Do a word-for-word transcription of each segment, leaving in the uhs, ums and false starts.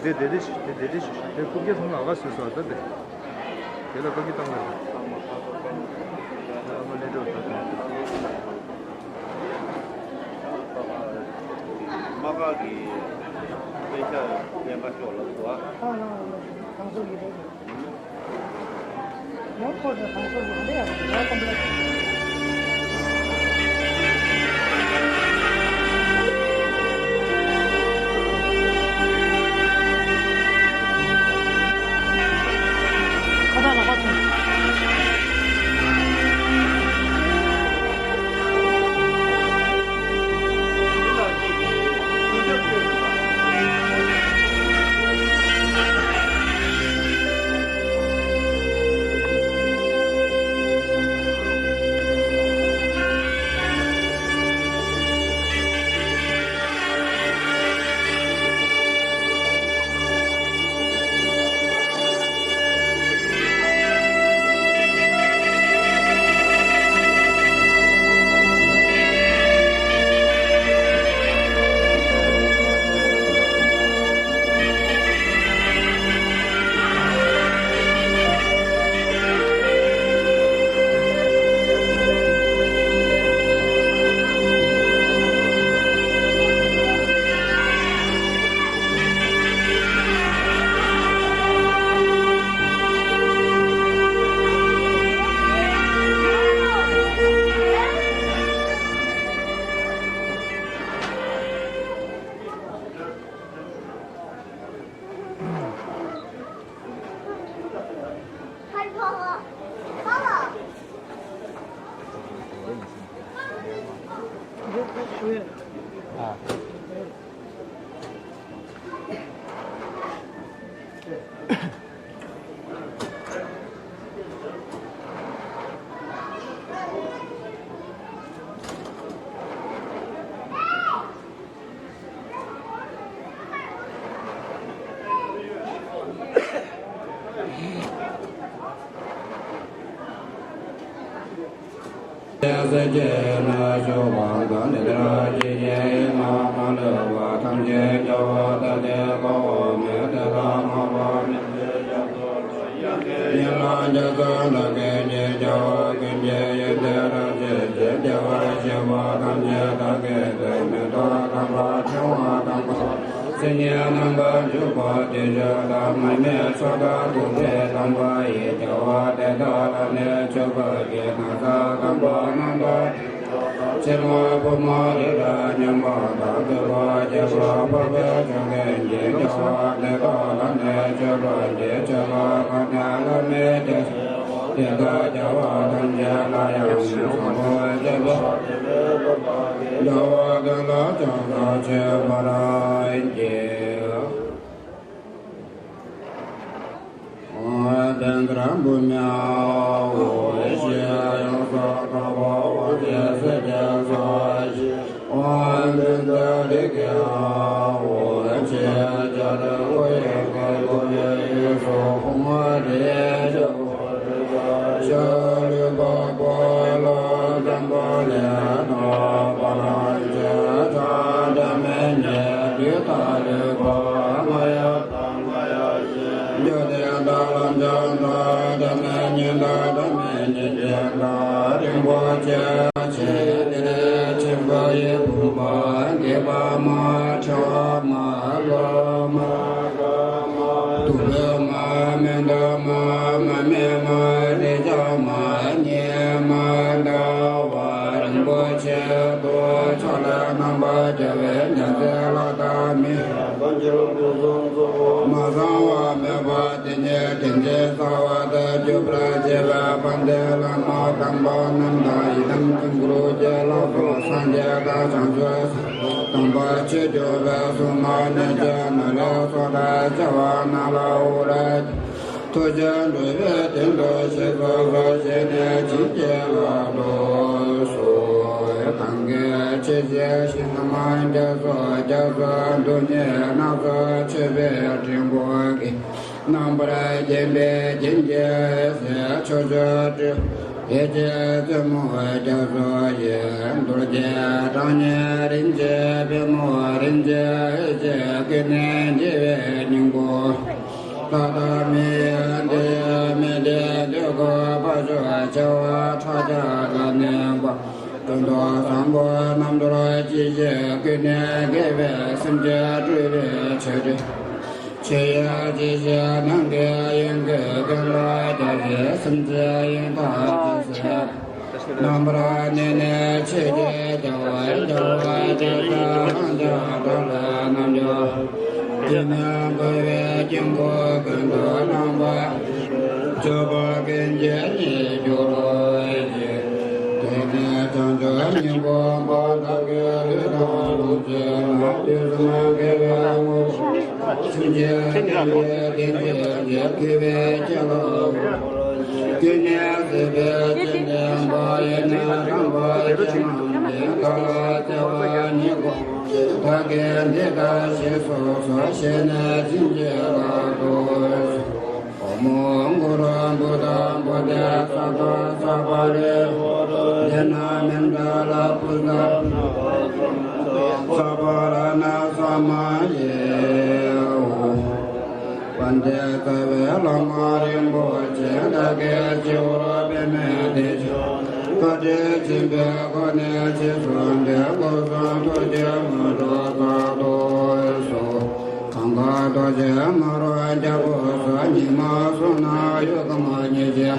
དེ་དེ་དེ་ཞིག་དེ་དེ་དེ་ཞིག་དེ་རྐུབ་བཀྱག་ཚང་མ་ཨ་ཁ་བཟོས་སོང་ད་དེ། དེ་ལ་བཀག་གི་བཏང་གི་རེད། ཨ་མ་ལེ་འགྲོ་ད་དེ། མ་བཀག་གི་དཔེ་ཆ་ལེན་པ་ཤོག་ལབ་སོང་ཨ། ཨ་ལ་ལ་ལ་གང་སོ་ཡི་རེད། སེམས་བསྐྱེད་ནས་ཞུགས་པ་དང་ནི་དེར་སྐྱེས་ཀྱི་ཡིན་ན་མ་ལུས་པ་ཐམས་ཅད་རྒྱལ་བ་དག་གི་དགའ་བ་མེད་དེ་དག་སྨྲས་པ་མིན་ཏེ། ཡན་ལག་བརྒྱ་རྩ་དག་གིས་ཀྱང་རྒྱལ་བ་ཀུན་གྱི་ཡུལ་དེར་སྐྱེས་ཀྱི་བདེ་བར་གཤེགས་པ་ཐམས་ཅད་དག་གི་དོན་མེ་ཏོག་དམ་པ་ཕྲེང་བ་དམ་པ་སིལ་སྙན་རྣམ་པར་འཇུག་པ་དེ་བཞིན་དུ་མར་མེ་མཆོག་དང་ཐུག་པའི་དམ་པ་ཡི་རྒྱལ་བ་དེ་དག་ལ་ནི་མཆོད་པ་ཡི་ན་བཟའ་དམ་པ་རྣམ་དག་ཕྱེ་མ་ཕུར་མ་རི་རབ་མཉམ་པ་དང་བསྟོད་པ་རྒྱས་པ་འཕགས་པའི་མཆོག་ཀུན་གྱི་རྒྱལ་བ་དེ་དག་ལ་ནི་མཆོད་པ་འདི་མཆོད་པ་གང་གནས་ལ་མི་སྐྱེ། དེ་དག་རྒྱལ་བ་ཐམས་ཅད་ལ་ཡང་ནི་བཟང་པོ་སྤྱོད་པ། རྒྱལ་བ་དེ་ལ་ཕྱག་འཚལ་མཆོད་པར་བགྱི། ཨོཾ་བཛྲ་བྷཱུ་མི་ཨཱཿཧཱུྃ་ཞེས་ཡང་དག་པར་དབང་བསྐུར་ཞིང་གསོལ་ཞིང་གསོལ་བ་ཞིག་ཨོཾ་བཛྲ་རཀྵི་ཨཱཿཧཱུྃ་ཞེས་བྱ་རིགས་ཀྱི་སྐུ་ཡི་གེ་བོ་ཡི་གེ་སོགས་ཧཱུྃ་ཨཱཿཧཱུྃ་ཞེས་བྱ་རིགས་ཀྱི་སྐུ་ཡི་གེ་ལ་བརྟེན་པ་ལས་ཐོབ་པ་ལ་བྱ་བྱ་འབྲལ་མེད་ཉིད་ཀྱི་ཐ་ལུ་པ་ང་ཡ། འཇིག་རྟེན་དག་ལ་འཇིག་རྟེན་དག་འབྲལ་མེད་ཉིད་དང་འབྲལ་མེད་ཉིད་ཀྱི་བདག་རིན་པོ་ཆེ་ཆེ་དེ་ཆེན་པོ་ཡི་བུམ་པ་འདི་པདྨ་ཕྲེང་བ་མ་ལུས་མ་དག་མ་དུད་འགྲོ་མ་མི་འདུས་མ་མ་སྨིན་མ་རེག་བྱ་མ་རྙེད་མ་འདའ་བ་རིན་པོ་ཆེ་དང་ཕྱག་ལེན་རྣམ་པར་རྒྱལ་བའི་ཉི་ཟེར་ལ་དྭགས་མི་མ་གསང་བ་མེད་པ། དེ་ཉིད་དེ་འདྲའི་གསང་བ་དུ་གྱུར་པར་བྱེད་པའི་དཔལ་ལྡན་བླ་མ་དམ་པ་རྣམས་དང་། ཡི་དམ་དཀྱིལ་འཁོར་གྱི་ལྷ་ཚོགས་སངས་རྒྱས་དང་བྱང་ཆུབ་སེམས་དཔའ་དམ་པ་ཆོས་སྐྱོང་བའི་གསུང་རྣམས་ནི། ཅི་ནུས་ལ་སོགས་དང་བཅས་པ་རྣམས་ལ་འོ་ར་ཐུགས་རྗེས་འགྲོ་བའི་དོན་དུ་གཤེགས་སུ་གསོལ་ཞེས་ནས་བྱིན་གྱིས་བརླབ་ཏུ་གསོལ། གང་གི་ཆོས་ཀྱི་ཞིང་རྣམས་རྒྱ་མཚོ་རྒྱ་མཚོ་རྡུལ་སྙེད་སྣ་ཚོགས་མཆོད་པའི་སྤྲིན་ཕུང་གིས། རྣམ་པར་བརྒྱན་པའི་རྒྱན་གྱི་ཕྱོགས་བཅུར་སྤྲུལ་པའི་རྗེ་བཙུན་མོ་རྒྱ་མཚོ་ཡི། རྡོ་རྗེ་གྲགས་སྙན་རིན་ཆེན་པདྨོ་རིན་ཆེན་ཡེ་ཤེས་ཀུན་ནས་རྒྱལ་བའི་སྙིང་པོ། མདོ་བཟང་པོ་རྣམ་གྲོལ་གྱི་ཞིང་ཀུན་ནས་དགེ་བའི་སེམས་ཅན་སྒྲོལ་བའི་ཆེད་དུ། ཆེ་ཡ་ཇི་ཞིག་ནམ་མཁའི་དབྱིངས་ཀྱི་ཀུན་ལ་རྒྱ་ཆེ་སེམས་ཅན་དབྱིངས་ཐག་ཇི་སྲིད། རྣམ་པར་གནས་ནས་ཆོས་ཀྱི་རྒྱལ་པོ་རྒྱལ་བ་དེ་དག་ལ་རྣམ་འགྱུར། དེ་ནས་འགྲོ་བའི་དཀྱིལ་འཁོར་ཀུན་ཏུ་རྣམ་པར་སྤྱོད་པ་ཀུན་གྱི་ཉེར་གྱུར་ཅིག་དེ་ནས་བྱང་ཆུབ་སྙིང་པོ་འབར་དག་གི་ལུས་དང་ལོངས་སྤྱོད་ལ་དུས་གསུམ་དགེ་བའི་དངོས་པོ་ཆུ་སྐྱེས་ཀུན་གྱི་རྟེན་ཅན་གྱི་དགེ་བའི་ཁྱད་ལོ། ཀུན་ནས་བཟོད་པའི་སྤྱན་ལྡན་པ་ཡི་ནི་དམ་པ་ཆེན་པོ་འདི་དག་ལ་བརྩེ་བ་ཉིད་ཀྱིས་བདག་གིས་འདི་ལྟར་ཞེས་སོགས་སོ་ཞེས་ནས་བྱིན་གྱིས་བརླབ་ཏུ་གསོལ། ཨོཾ་གུ་རུ་བུདྡྷ་བོ་དྷི་ས་ཏྭ་ས་པ་རི་ཝཱ་ཏ་དྷཱ་ན་མནྡ་ལ་པུ་ས་ན་ག་ས་ན་ས་བ་ར་ཎ་ས་མ་ཡེ་ཧོ། དཔལ་ལྡན་རྩ་བའི་བླ་མ་རིན་པོ་ཆེ་བདག་གི་སྤྱི་བོར་པདྨའི་གདན་བཞུགས། བཀའ་དྲིན་ཆེན་པོའི་སྒོ་ནས་ཞེས་གསུངས་ཏེ་སྐུ་གསུང་ཐུགས་ཀྱི་དངོས་གྲུབ་དག་ཏུ་གསོལ། གང་ག་རྡོ་རྗེ་མ་རུ་རྒྱལ་པོ་སོགས། ཉི་མ་གསུམ་ན་ཡུལ་ཁམས་ཉི་ཤུ།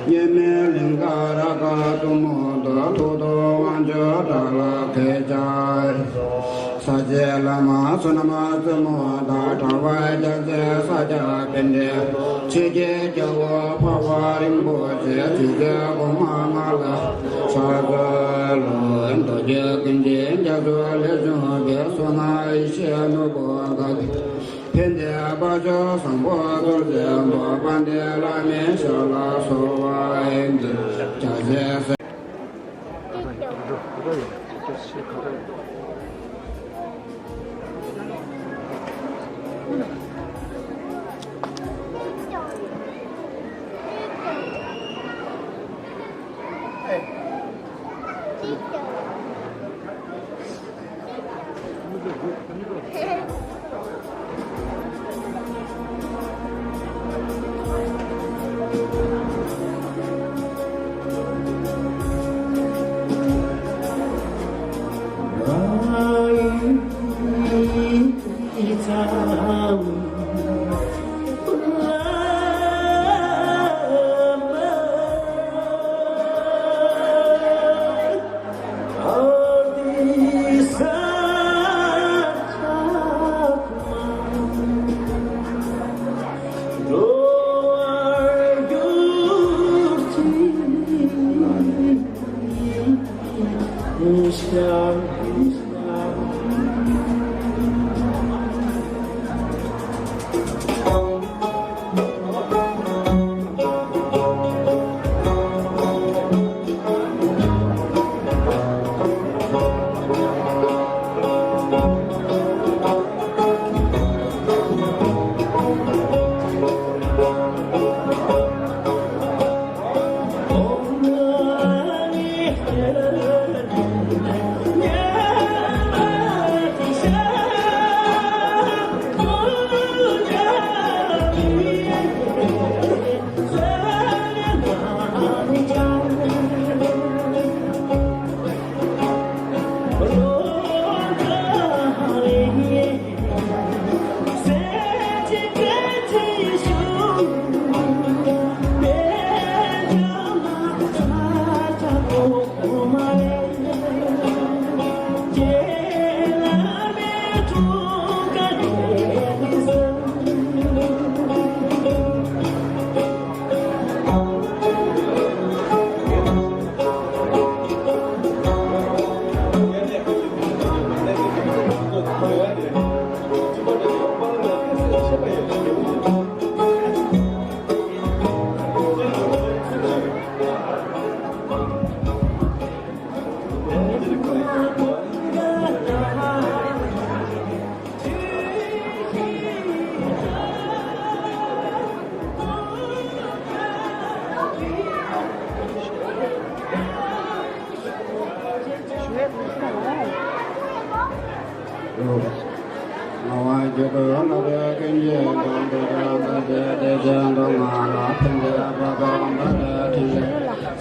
ཉི་མའི་གླིང་ག་ར་ག་གཏུམ་མོ་དང་། ཐུགས་དང་དབང་ཕྱུག་དགྲ་ལྷ་ཁྱེད་ཅག་ས་སྐྱའི་བླ་མ་བསོད་ནམས་རྩེ་མོ་དང་། གྲགས་པ་རྒྱལ་མཚན་ས་སྐྱ་པཎྜི་ཏ། ཆོས་ཀྱི་རྒྱལ་པོ་འཕགས་པ་རིན་པོ་ཆེ། ཆོས་རྗེ་གོང་མ་ལྔ་ལ་ཕྱག་འཚལ་ལོ། མདོ་རྒྱུད་ཀུན་གྱི་རྒྱ་མཚོ་ལས་བྱུང་བའི། བསོད་ནམས་ཡེ་ཤེས་ནོར་བུ་གང་གིས། ཕན་བདེའི་དཔལ་འབྱོར་བཟང་པོ་སྩོལ་མཛད་པ། དཔལ་ལྡན་བླ་མའི་ཞབས་ལ་གསོལ་བ་འདེབས། བྱ་བྱེད་སེམས།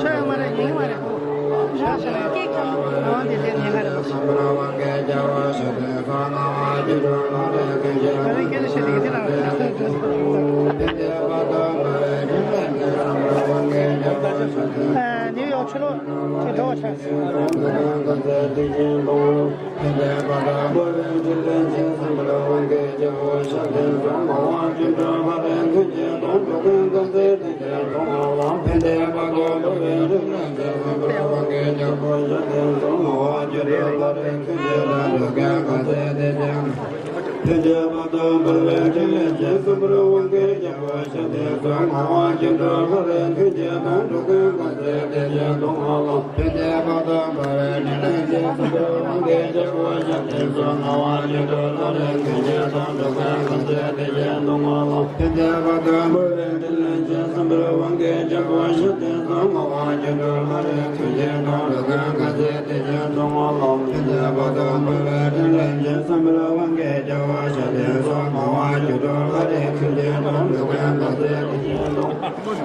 ཆོས་ཡོད་མ་རེད། ཡིན་མ་རེད། ཆོས་ཆོས་ལ་ཡོད། འོ་དེ་དེ་ཉེན་ཁ་རེད། ང་རང་སྐད་ཆ་བཤད་དེ་དེ་རང་རེད། ཨ། ནིའུ་ཡོག་ཆུ་ལོག་ཅིག་འགྲོ་བ་ཆགས།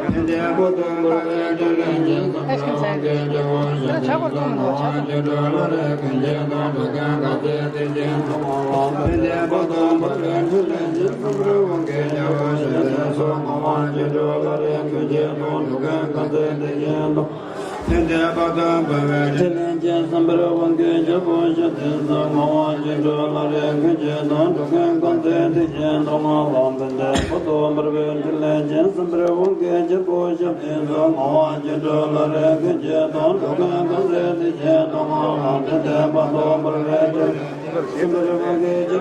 ཕན་བདེ་བ་དང་འཕེལ་བའི་ཕྲིན་ལས་ཀྱི་བསམ་པའི་དབང་གིས་རྒྱལ་པོ་ཞི་བདེ་སོགས་ངག་དབང་བཅུ་དྲུག་ལ་རེ་ཀུན་གྱི་དོན་འགྲོ་ཀུན་གང་ཚེ་དེ་བཞིན་དུ་བསྔོ་བ། ཕན་བདེ་བ་དང་འཕེལ་བའི་ཕྲིན་ལས་ཀྱི་བསམ་པའི་དབང་གིས་རྒྱལ་པོ་ཞི་བདེ་སོགས་ངག་དབང་བཅུ་དྲུག་ལ་རེ་ཀུན་གྱི་དོན་འགྲོ་ཀུན་གང་ཚེ་དེ་བཞིན་དུ་བསྔོ་བ། ཕན་བདེ་བ་དང་འཕེལ་བའི་ཕྲིན་ལས་ཀྱི་བསམ་པའི་དབང་གིས་རྒྱལ་པོ་ཞི་བདེ་སོགས་ངག་དབང་བཅུ་དྲུག་ལ་རེ་ཀུན་གྱི་དོན་འགྲོ་ཀུན་གང་ཚེ་དེ་བཞིན་དུ་བསྔོ་བ། ཕན་བདེ་བ་དང་འཕེལ་བའི་ཕྲིན་ལས་ཀྱི་བསམ་པའི་དབང་གིས་རྒྱལ་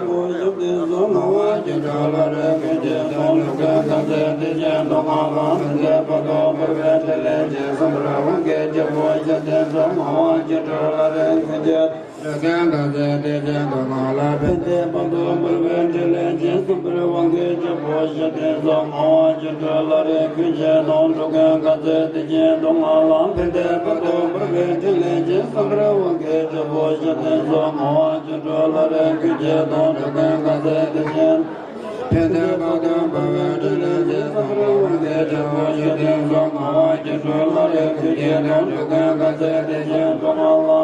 པོ་ཞི་བདེ་སོགས་ངག་དབང་བཅུ་དྲུག་ལ་རེ་ཀུན་གྱི་དོན་འགྲོ་ཀུན་གང་ཚེ་དེ་བཞིན་དུ་བསྔོ་བ། ཕན་བདེ་བ་དང་འཕེལ་བའི་ཕྲིན་ལས་ཀྱི་བསམ་པའི་དབང་གིས་རྒྱལ་པོ་ཞི་བདེ་སོགས་ངག་དབང་བཅུ་དྲུག་ལ་རེ་ཀུན་གྱི་དོན་འགྲོ་ཀུན་གང་ཚེ་དེ་བཞིན་དུ་བསྔོ་བ། ཕན་བདེ་བ་དང་འཕེལ་བའི་ཕྲིན་ལས་ཀྱི་བསམ་པའི་དབང་གིས་རྒྱལ་པོ་ཞི་བདེ་སོགས་ངག་དབང་བཅུ་དྲུག་ལ་རེ་ཀུན་གྱི་དོན་འགྲོ་ཀུན་གང་ཚེ་དེ་བཞིན། ཕན་བདེ་བ་དང་འཕེལ་བའི་ཕྲིན་ལས་ཀྱི་བསམ་པའི་དབང་གིས་རྒྱལ་པོ་ཞི་བདེ་སོགས་ངག་དབང་བཅུ་དྲུག་ལ་རེ་ཀུན་གྱི་དོན་འགྲོ་ཀུན་གང་ཚེ་དེ་བཞིན་དུ་བསྔོ་བ། ཕན་བདེ་བ་དང་འཕེལ་བའི་ཕྲིན་ལས་ཀྱི་བསམ་པའི་དབང་གིས་རྒྱལ་པོ་ཞི་བདེ་སོགས་ངག་དབང་བཅུ་དྲུག་ལ་རེ་ཀུན་གྱི་དོན་འགྲོ་ཀུན་གང་ཚེ་དེ་བཞིན་དུ།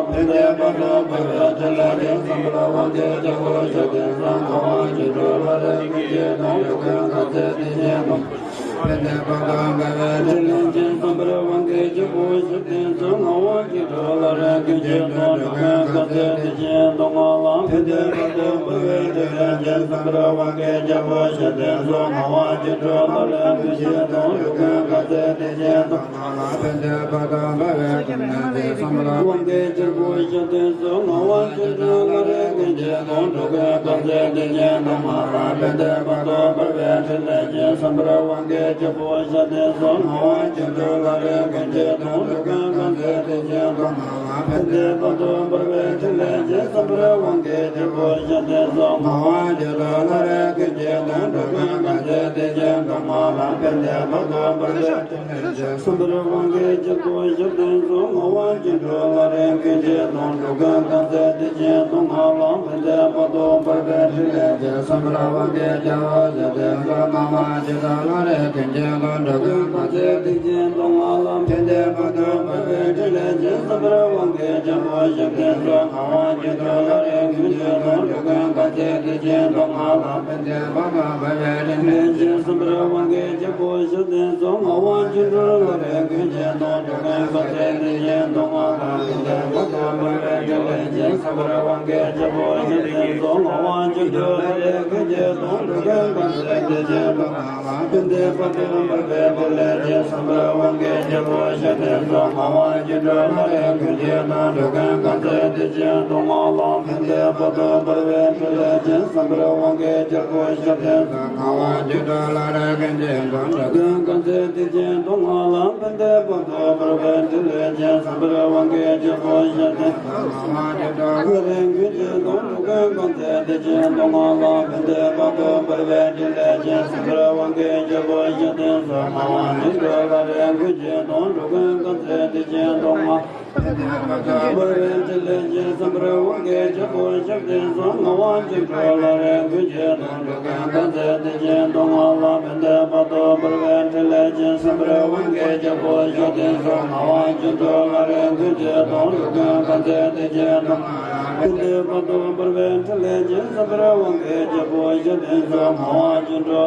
ཕན་བདེ་བ་དང་འཕེལ་བའི་ཕྲིན་ལས་ཀྱི་བསམ་པའི་དབང་གིས་རྒྱལ་པོ་ཞི་བདེ་སོགས་ངག་དབང་བཅུ་དྲུག་ལ་རེ་ཀུན་གྱི་དོན་འགྲོ་ཀུན་གང་ཚེ་དེ་བཞིན་དུ་བསྔོ་བ། ཕན་བདེ་བ་དང་འཕེལ་བའི་ཕྲིན་ལས་ཀྱི་བསམ་པའི་དབང་གིས་རྒྱལ་པོ་ཞི་བདེ་སོགས་ངག་དབང་བཅུ་དྲུག་ལ་རེ་ཀུན་གྱི་དོན་འགྲོ་ཀུན་གང་ཚེ་དེ་བཞིན་དུ། ཕན་བདེ་བ་དང་འཕེལ་བའི་ཕྲིན་ལས་ཀྱི་བསམ་པའི་དབང་གིས་རྒྱལ་པོ་ཞི་བདེ་སོགས་ངག་དབང་བཅུ་དྲུག་ལ་རེ་ཀུན་གྱི་དོན་འགྲོ་ཀུན་གང་ཚེ་དེ་བཞིན་དུ་བསྔོ་བ། ཕན་བདེ་བ་དང་འཕེལ་བའི་ཕྲིན་ལས་ཀྱི་བསམ་པའི་དབང་གིས་རྒྱལ་པོ་ཞི་བདེ་སོགས་ངག་དབང་བཅུ་དྲུག་ལ་རེ་ཀུན་གྱི་དོན་འགྲོ་ཀུན་གང་ཚེ་དེ་བཞིན་དུ་བསྔོ་བ། ཕན་བདེ་བ་དང་འཕེལ་བའི་ཕྲིན་ལས་ཀྱི་བསམ་པའི་དབང་གིས་རྒྱལ་པོ་ཞི་བདེ་སོགས་ངག་དབང་བཅུ་དྲུག་ལ་རེ་ཀུན་གྱི་དོན་འགྲོ་ཀུན་གང་ཚེ་དེ་བཞིན་དུ་བསྔོ་བ། ཕན་བདེ་བ་དང་འཕེལ་བའི་ཕྲིན་ལས་ཀྱི་བསམ་པའི་དབང་གིས་རྒྱལ་པོ་ཞི་བདེ་སོགས་ངག་དབང་བཅུ་དྲུག་ལ་རེ་ཀུན་གྱི་དོན་འགྲོ་ཀུན་གང་ཚེ་དེ་བཞིན་དུ་བསྔོ་བ། ཕན་བདེ་བ་དང་འཕེལ་བའི་ཕྲིན་ལས་ཀྱི་བསམ་པའི་དབང་གིས་རྒྱལ་པོ་ཞི་བདེ་སོགས་ངག་དབང་བཅུ་དྲུག་ལ་རེ་ཀུན་གྱི་དོན་འགྲོ་ཀུན་གང་ཚེ་དེ་བཞིན་དུ་བསྔོ་བ། ཕན་བདེ་བ་དང་འཕེལ་བའི་ཕྲིན་ལས་ཀྱི་བསམ་པའི་དབང་གིས་རྒྱལ་པོ་ཞི་བདེ་སོགས་ངག་དབང་བཅུ་དྲུག་ལ་རེ་ཀུན་གྱི་དོན་འགྲོ་ཀུན་གང་ཚེ་དེ་བཞིན་དུ་བསྔོ་བ། ཕན་བདེ་བ་དང་འཕེལ་བའི་ཕྲིན་ལས་ཀྱི་བསམ་པའི་དབང་གིས་རྒྱལ་པོ་ཞི་བདེ་སོགས་ངག་དབང་བཅུ་དྲུག་ལ་རེ་ཀུན་གྱི་དོན་འགྲོ་ཀུན་གང་ཚེ་དེ་བཞིན་དུ་བསྔོ་བ། ཕན་བདེ་བ་དང་འཕེལ་བའི་ཕྲིན་ལས་ཀྱི་བསམ་པའི་དབང་གིས་རྒྱལ་པོ་ཞི་བདེ་སོགས་ངག་དབང་བཅུ་དྲུག་ལ་རེ་ཀུན་གྱི་དོན་འགྲོ་ཀུན་གང་ཚེ་དེ་བཞིན་དུ་བསྔོ་བ། ཕན་བདེ་བ་དང་འཕེལ་བའི་ཕྲིན་ལས་ཀྱི་བསམ་པའི་དབང་གིས་རྒྱལ་པོ་ཞི་བདེ་སོགས་ངག་དབང་བཅུ་དྲུག་ལ་རེ་ཀུན་གྱི་དོན་འགྲོ་ཀུན་གང་ཚེ་དེ་བཞིན་དུ་བསྔོ་བ། ཕན་བདེ་བ་དང་འཕེལ་བའི་ཕྲིན་ལས་ཀྱི་བསམ་པའི་དབང་གིས་རྒྱལ་པོ་ཞི་བདེ་སོགས་ངག་དབང་བཅུ་དྲུག་ལ་རེ་ཀུན་གྱི་དོན་འགྲོ་ཀུན་གང་ཚེ་དེ་བཞིན་དུ་བསྔོ་བ། ཕན་བདེ་བ་དང་འཕེལ་བའི་ཕྲིན་ལས་ཀྱི་བསམ་པའི་དབང་གིས་རྒྱལ་པོ་ཞི་བདེ་སོགས་ངག་དབང་བཅུ་དྲུག་ལ་རེ་ཀུན་གྱི་དོན་འགྲོ་ཀུན་གང་ཚེ་དེ་བཞིན་དུ་བསྔོ་བ། ཕན་བདེ་བ་དང་འཕེལ་བའི་ཕྲིན་ལས་ཀྱི་བསམ་པའི་དབང་གིས་རྒྱལ་པོ་ཞི་བདེ་སོགས་ངག་དབང་བཅུ་དྲུག་ལ་རེ་ཀུན་གྱི་དོན་འགྲོ་ཀུན་གང་ཚེ་དེ་བཞིན་དུ་བསྔོ་བ། ཕན་བདེ་བ་དང་འཕེལ་བའི་ཕྲིན་ལས་ཀྱི་བསམ་པའི་དབང་གིས་རྒྱལ་པོ་ཞི་བདེ་སོགས་ངག་དབང་བཅུ་དྲུག་ལ་རེ་ཀུན་གྱི་དོན་འགྲོ་ཀུན་གང་ཚེ་དེ་བཞིན་དུ་བསྔོ་བ། ཕན་བདེ་བ་དང་འཕེལ་བའི་ཕྲིན་ལས་ཀྱི་བསམ་པའི་དབང་གིས་རྒྱལ་པོ་ཞི་བདེ་སོགས་ངག་དབང་བཅུ་དྲུག་ལ་རེ་ཀུན་གྱི་དོན་འགྲོ་ཀུན་གང་ཚེ་དེ་བཞིན་དུ་བསྔོ་བ། ཕན་བདེ་བ་དང་འཕེལ་བའི་ཕྲིན་ལས་ཀྱི་བསམ་པའི་དབང་གིས་རྒྱལ་པོ་ཞི་བདེ་སོགས་ངག་དབང་བཅུ་དྲུག་ལ་རེ་ཀུན་གྱི་དོན་འགྲོ་ཀུན་གང་ཚེ་དེ་བཞིན་དུ་བསྔོ་བ། ཕན་བདེ་བ་དང་འཕེལ་བའི་ཕྲིན་ལས་ཀྱི་བསམ་པའི་དབང་གིས་རྒྱལ་པོ་ཞི་བདེ་སོགས་ངག་དབང་བཅུ་དྲུག་ལ་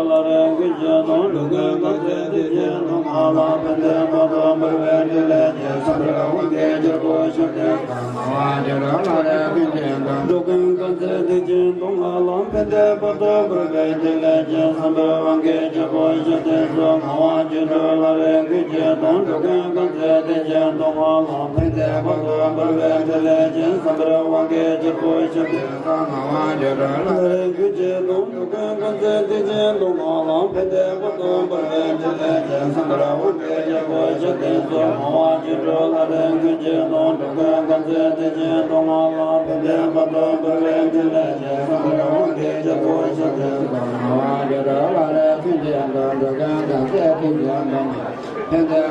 རེ་ཀུན་གྱི་དོན་འགྲོ་ཀུན་གང་ཚེ་དེ་བཞིན་དུ་བསྔོ་བ། ཕན་བདེ་བ་དང་འཕེལ་བའི་ཕྲིན་ལས་ཀྱི་བསམ་པའི་དབང་གིས་རྒྱལ་པོ་ཞི་བདེ་སོགས་ངག་དབང་བཅུ་དྲུག་ལ་རེ་ཀུན་གྱི་དོན་འགྲོ་ཀུན་གང་ཚེ་དེ་བཞིན་དུ་བསྔོ་བ། ཕན་བདེ་བ་དང་འཕེལ་བའི་ཕྲིན་ལས་ཀྱི་བསམ་པའི་དབང་གིས་རྒྱལ་པོ་ཞི་བདེ་སོགས་ངག་དབང་བཅུ་དྲུག་ལ་རེ་ཀུན་གྱི་དོན་འགྲོ་ཀུན་གང་ཚེ་དེ་བཞིན་དུ་བསྔོ་བ། ཕན་བདེ་བ་དང་འཕེལ་བའི་ཕྲིན་ལས་ཀྱི་བསམ་པའི་དབང་གིས་རྒྱལ་པོ་ཞི་བདེ་སོགས་ངག་དབང་བཅུ་དྲུག་ལ་རེ་ཀུན་གྱི་དོན་འགྲོ་ཀུན་གང་ཚེ་དེ་བཞིན་དུ་བསྔོ་བ། ཕན་བདེ་བ་དང་འཕེལ་བའི་ཕྲིན་ལས་ཀྱི་བསམ་པའི་དབང་གིས་རྒྱལ་པོ་ཞི་བདེ་སོགས་ངག་དབང་བཅུ་དྲུག་ལ་རེ་ཀུན་གྱི་དོན་འགྲོ་ཀུན་གང་ཚེ་དེ་བཞིན་དུ་བསྔོ་བ། ཕན་བདེ་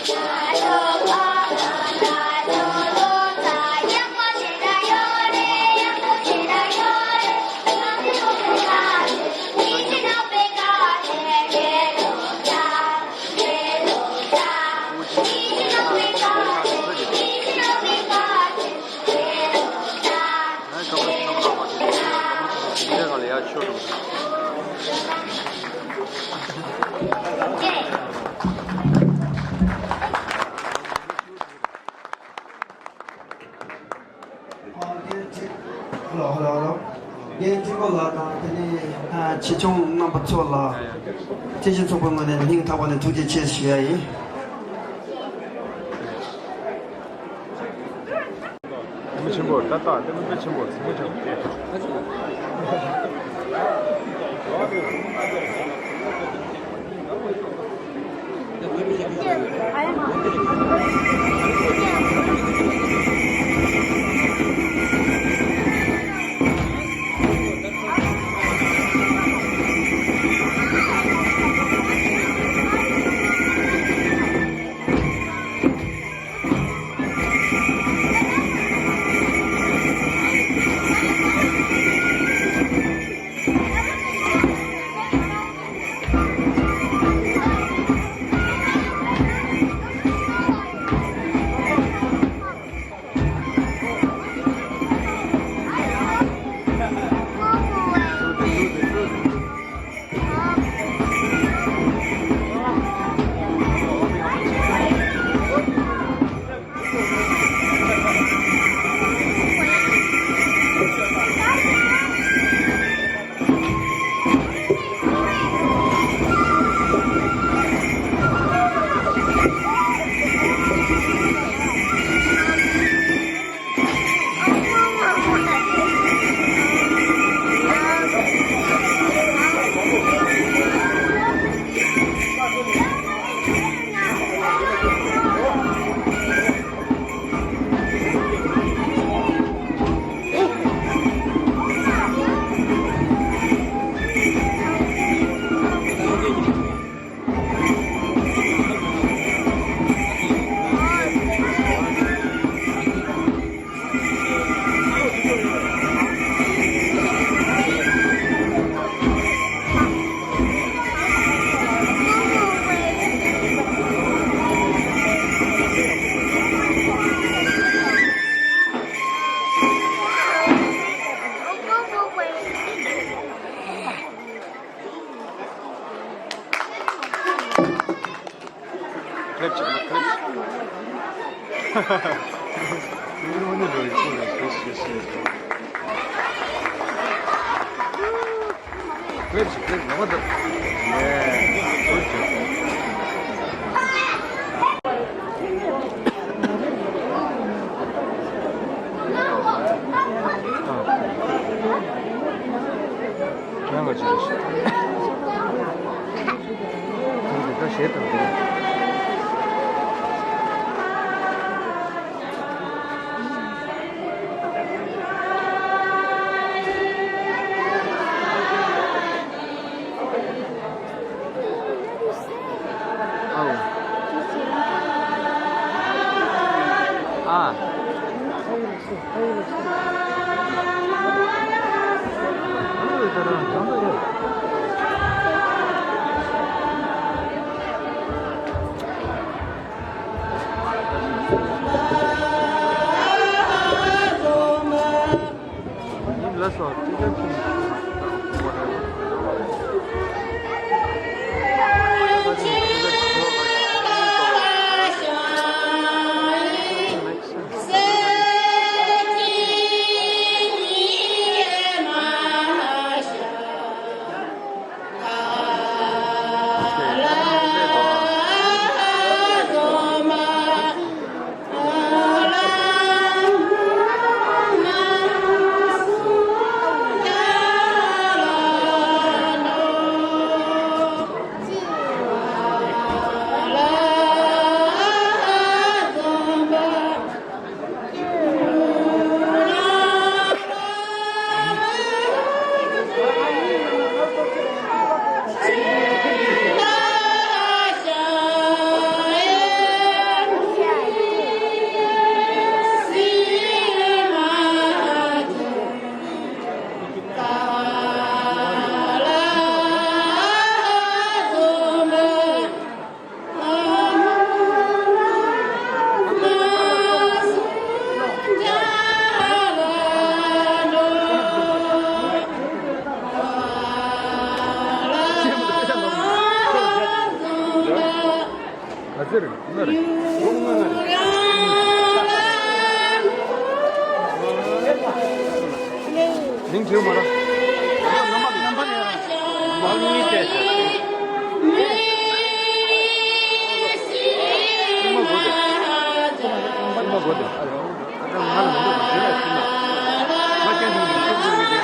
ཧེ་ལོ། ཧེ་ལོ། ཧེ་ལོ། རྒན་ཁྲི་པོ་ལགས་དང་དེ་ནས་ཨ་ཆེ་ཆུང་རྣམ་པ་ཚོ་ལ་སྐྱེས་ཆེན་ཚོགས་པའི་ངོས་ནས་སྙིང་ཐག་པ་ནས་ཐུགས་རྗེ་ཆེ་ཞུ་ཡ་ཡིན། ལྟད་མོ་ཆེན་པོ་ཏག་ཏག་ལྟད་མོ་དཔེ་ཆེན་པོ་ཟིན་པོ་ཆེན་པོ། Clap, clap. You don't want to do it, cool, like, this, this, this. Clap, clap, no, what the? Yeah, good job. ཁྱེད་རང་ག་ཅི་རེད། ཁྱེད་རང་ག་ཞེད་དང་། ཨ། ག་ཚོད་རེད། ལྔ་རེད། སྒོར་མོ་ལྔ་ལྔ་རེད། མིང་བྲིས་མ་ར། རྣམ་པ་རྣམ་པ་ཡོད་ར། མ་གཉིས་བལྟས་ཤག་ཁྱི་མ་དགོས་ཏེ། ཁྱི་མ་དགོས་ཏེ། ང་ལ་མི་འདུག་ཁྱི་མ་ཁྱི་མ། ང་སྐྱོན་འདུག་ཁྱི་མ་དགོས་ཏེ།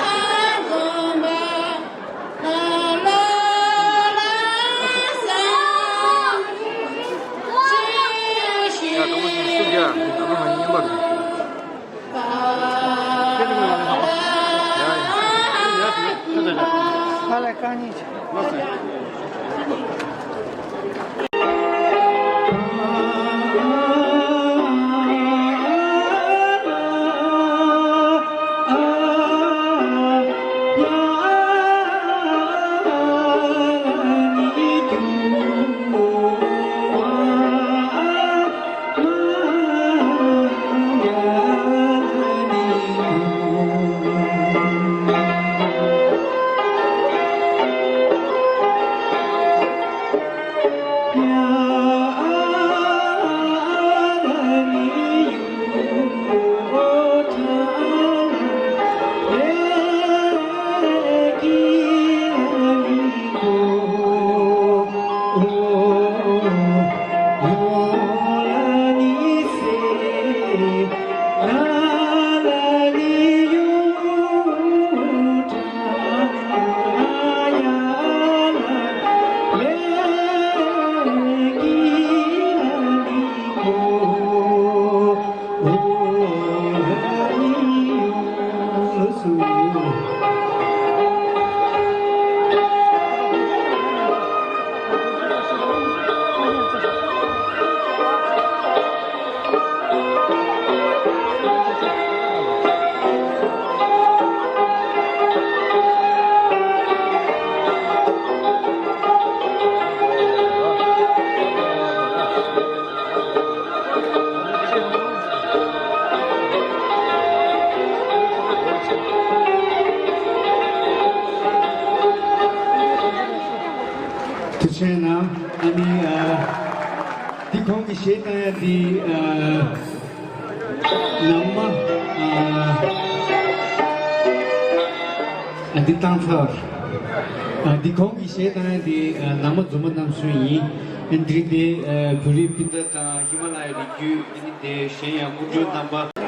ཐུགས་རྗེ་གནང་། ཨ་ནི་ཨ། འདི་ཁོང་གི་གཞས་བཏང་ཡ་འདི་ཨ། ནང་མ་ཨ། ཨ་འདི་བཏང་ཚར། ཨ་འདི་ཁོང་གི་གཞས་བཏང་ཡ་འདི་ཨ། ནང་མ་རྫུན་མ་རྣམ་གསུམ་ཡིན། ཨ་འདི་དེ་ཨ། བོད་རིགས་སྤུན་ཟླ་དང་ཧི་མ་ལ་ཡའི་རི་རྒྱུད། ཨ་ནི་དེ་གཞན་ཡང་སྐུ་མགྲོན་རྣམ་པ།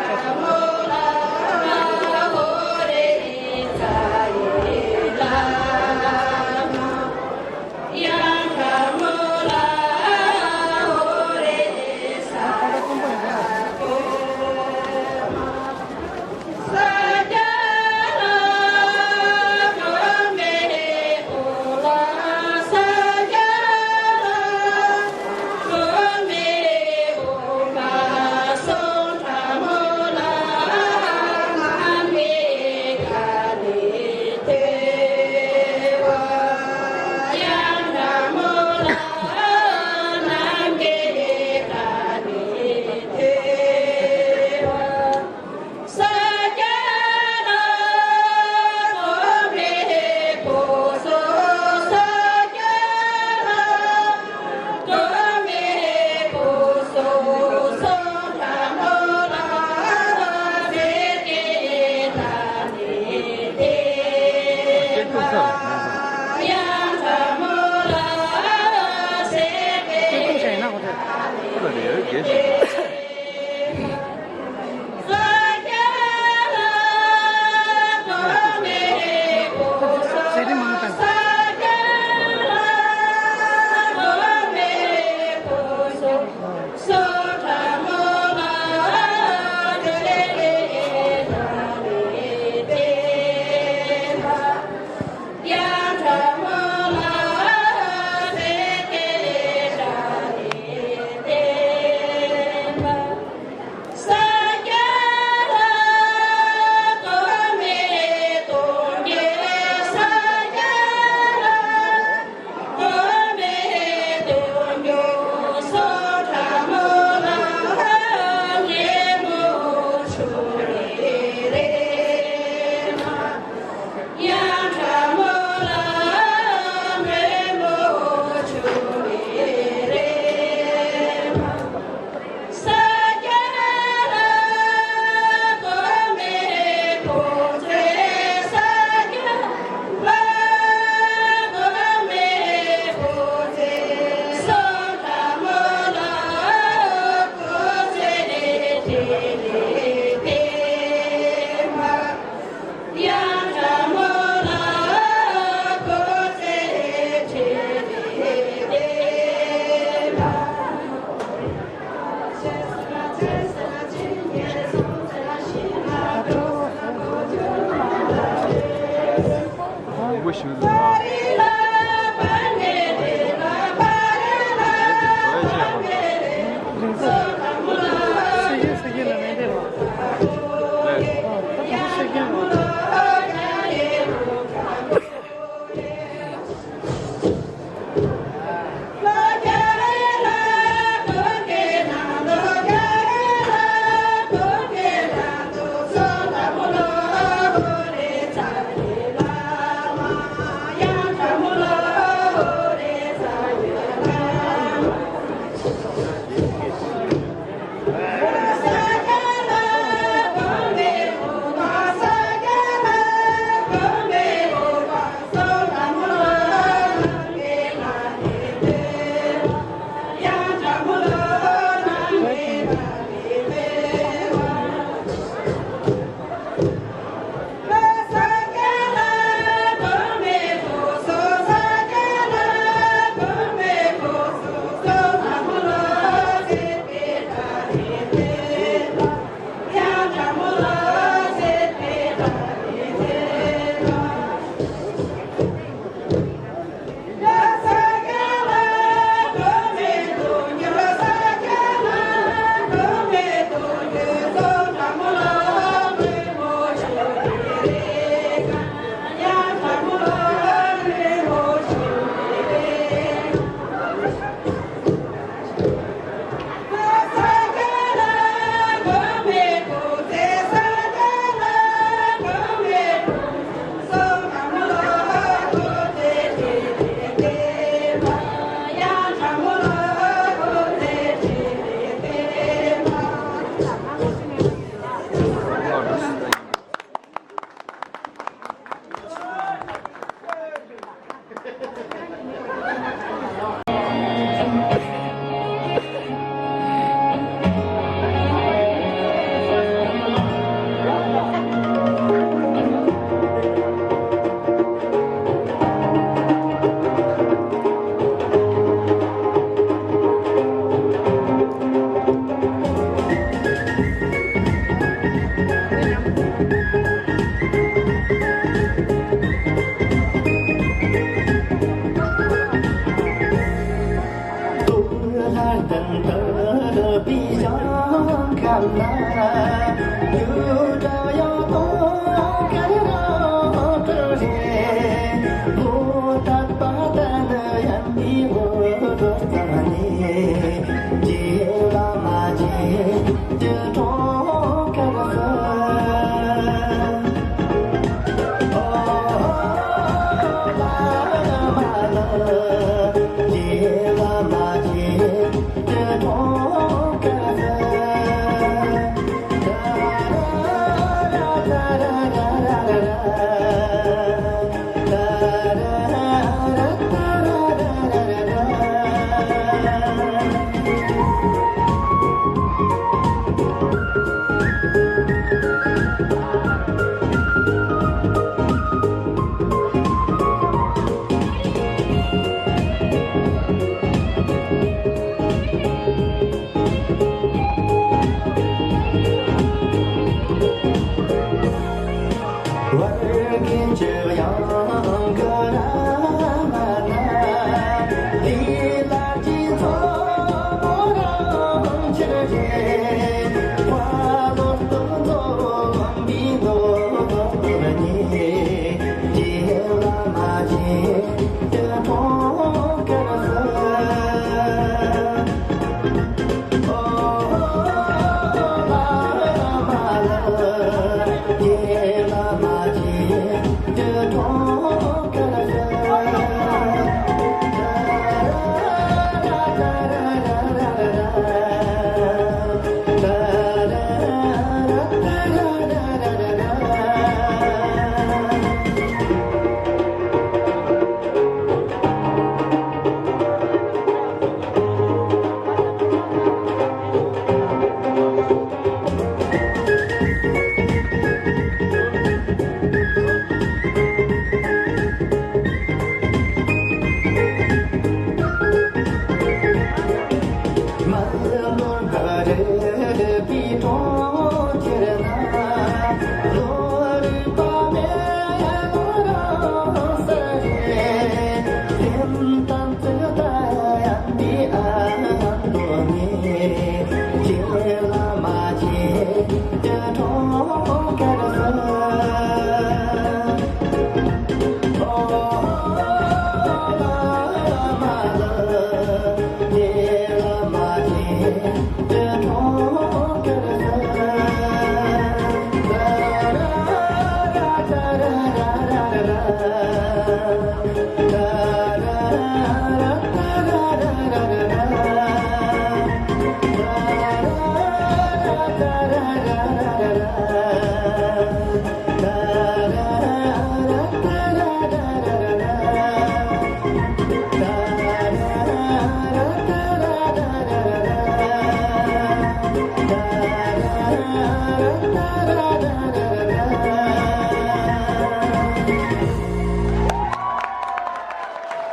ཨོ།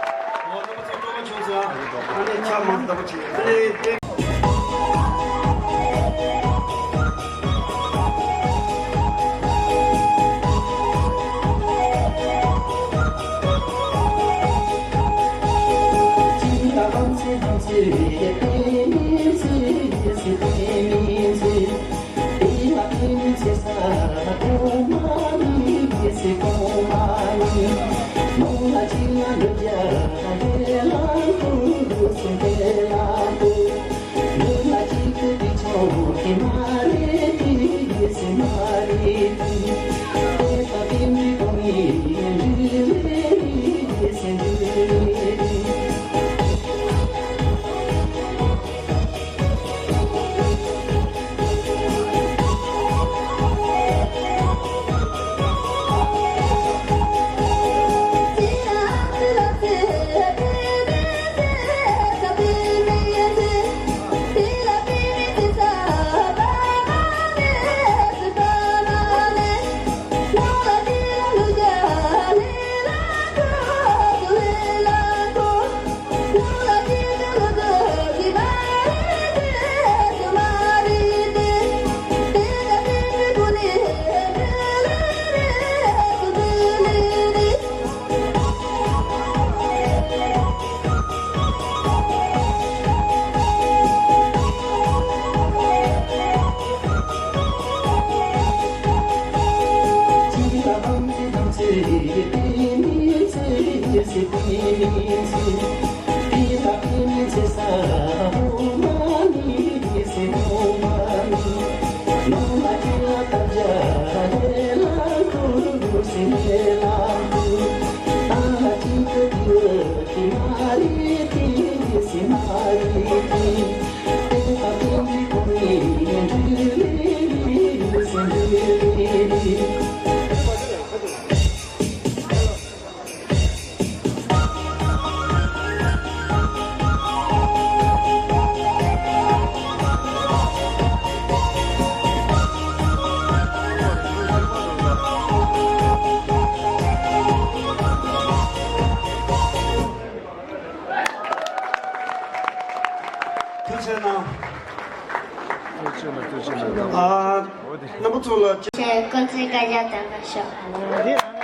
རྣམ་པ་ཚོ་སྤྲོ་པོ་བྱུང་སོང་། ཨ་ནི་ཕྱག་མང་པོ་བྱེད། ཨ་ནི། ཐུགས་རྗེ་གནང་། ཐུགས་རྗེ་གནང་། ཐུགས་རྗེ་གནང་། ཨ། རྣམ་པ་ཚོ་ལ། ཁྱེད་སྐུ་ཚེ་བསྐལ་བརྒྱར་བརྟན་པར་ཤོག།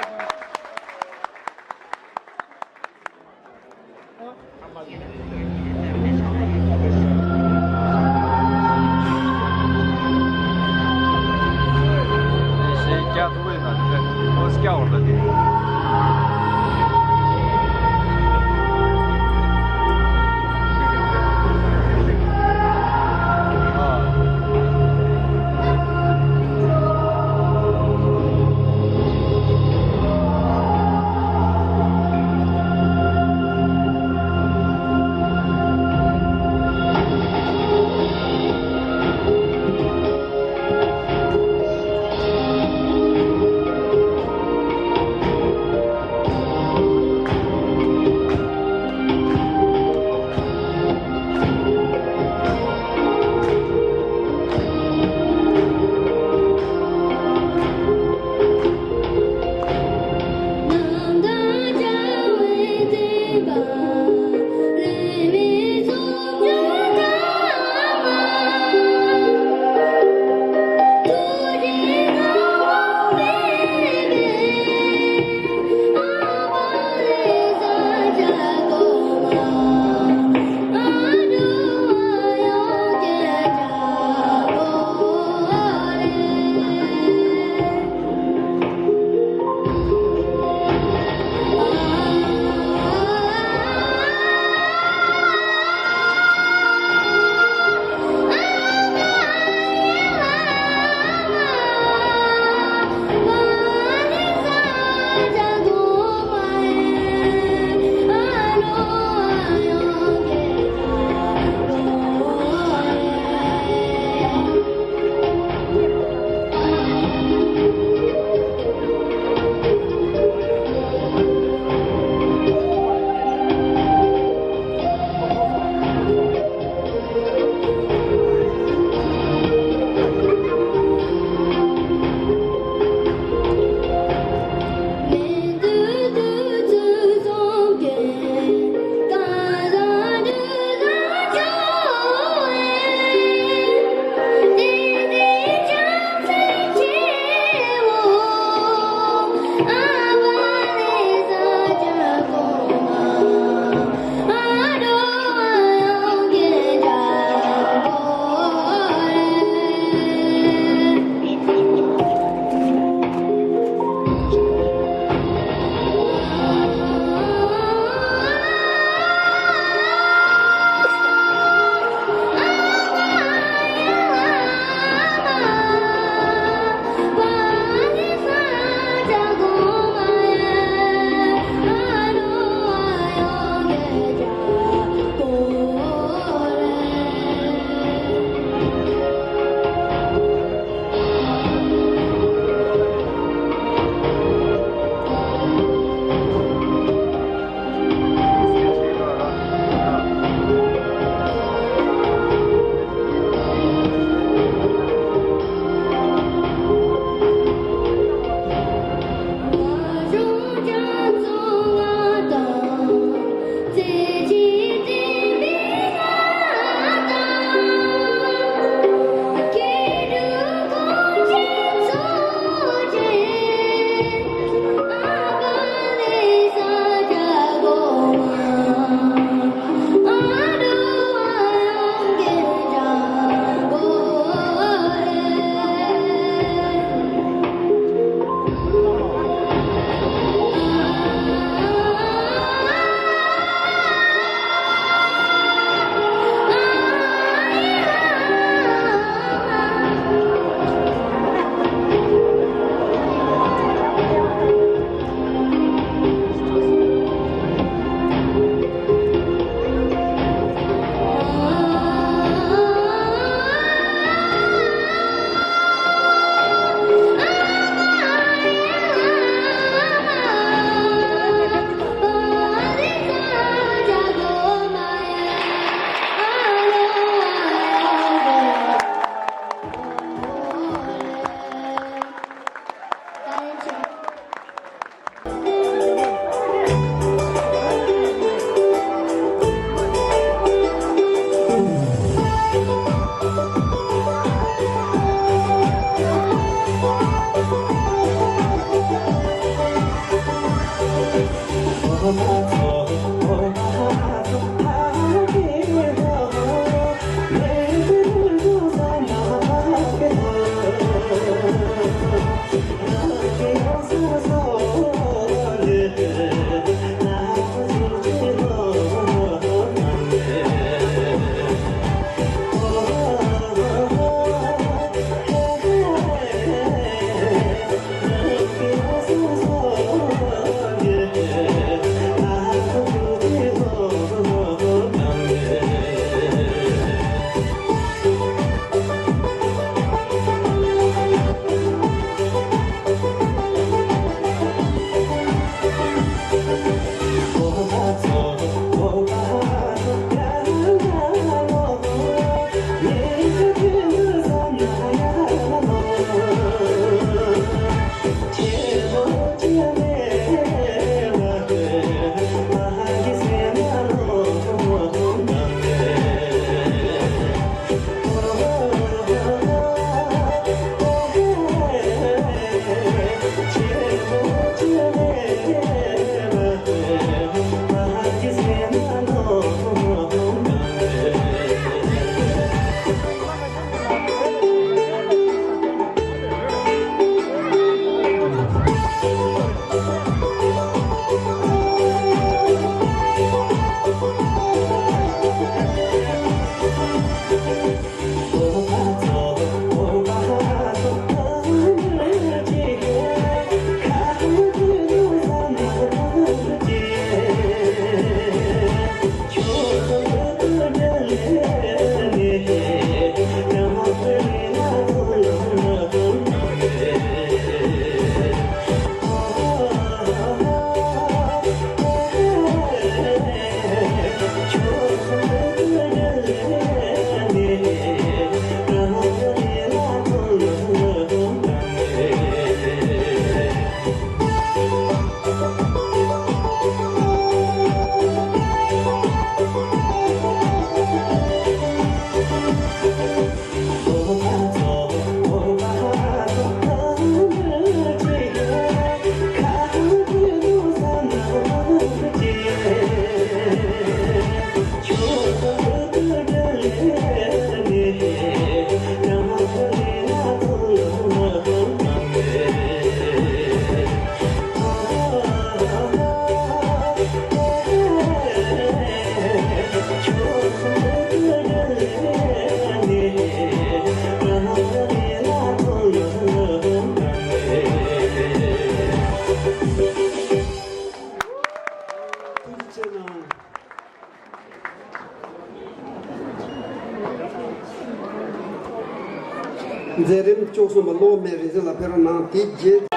མཛད་རིམ་བཅུ་གསུམ་པ་གློག་མེ་རིང་བསྲེལ་ལ་ཕེབས་རོགས་གནང་། དེ་རྗེས།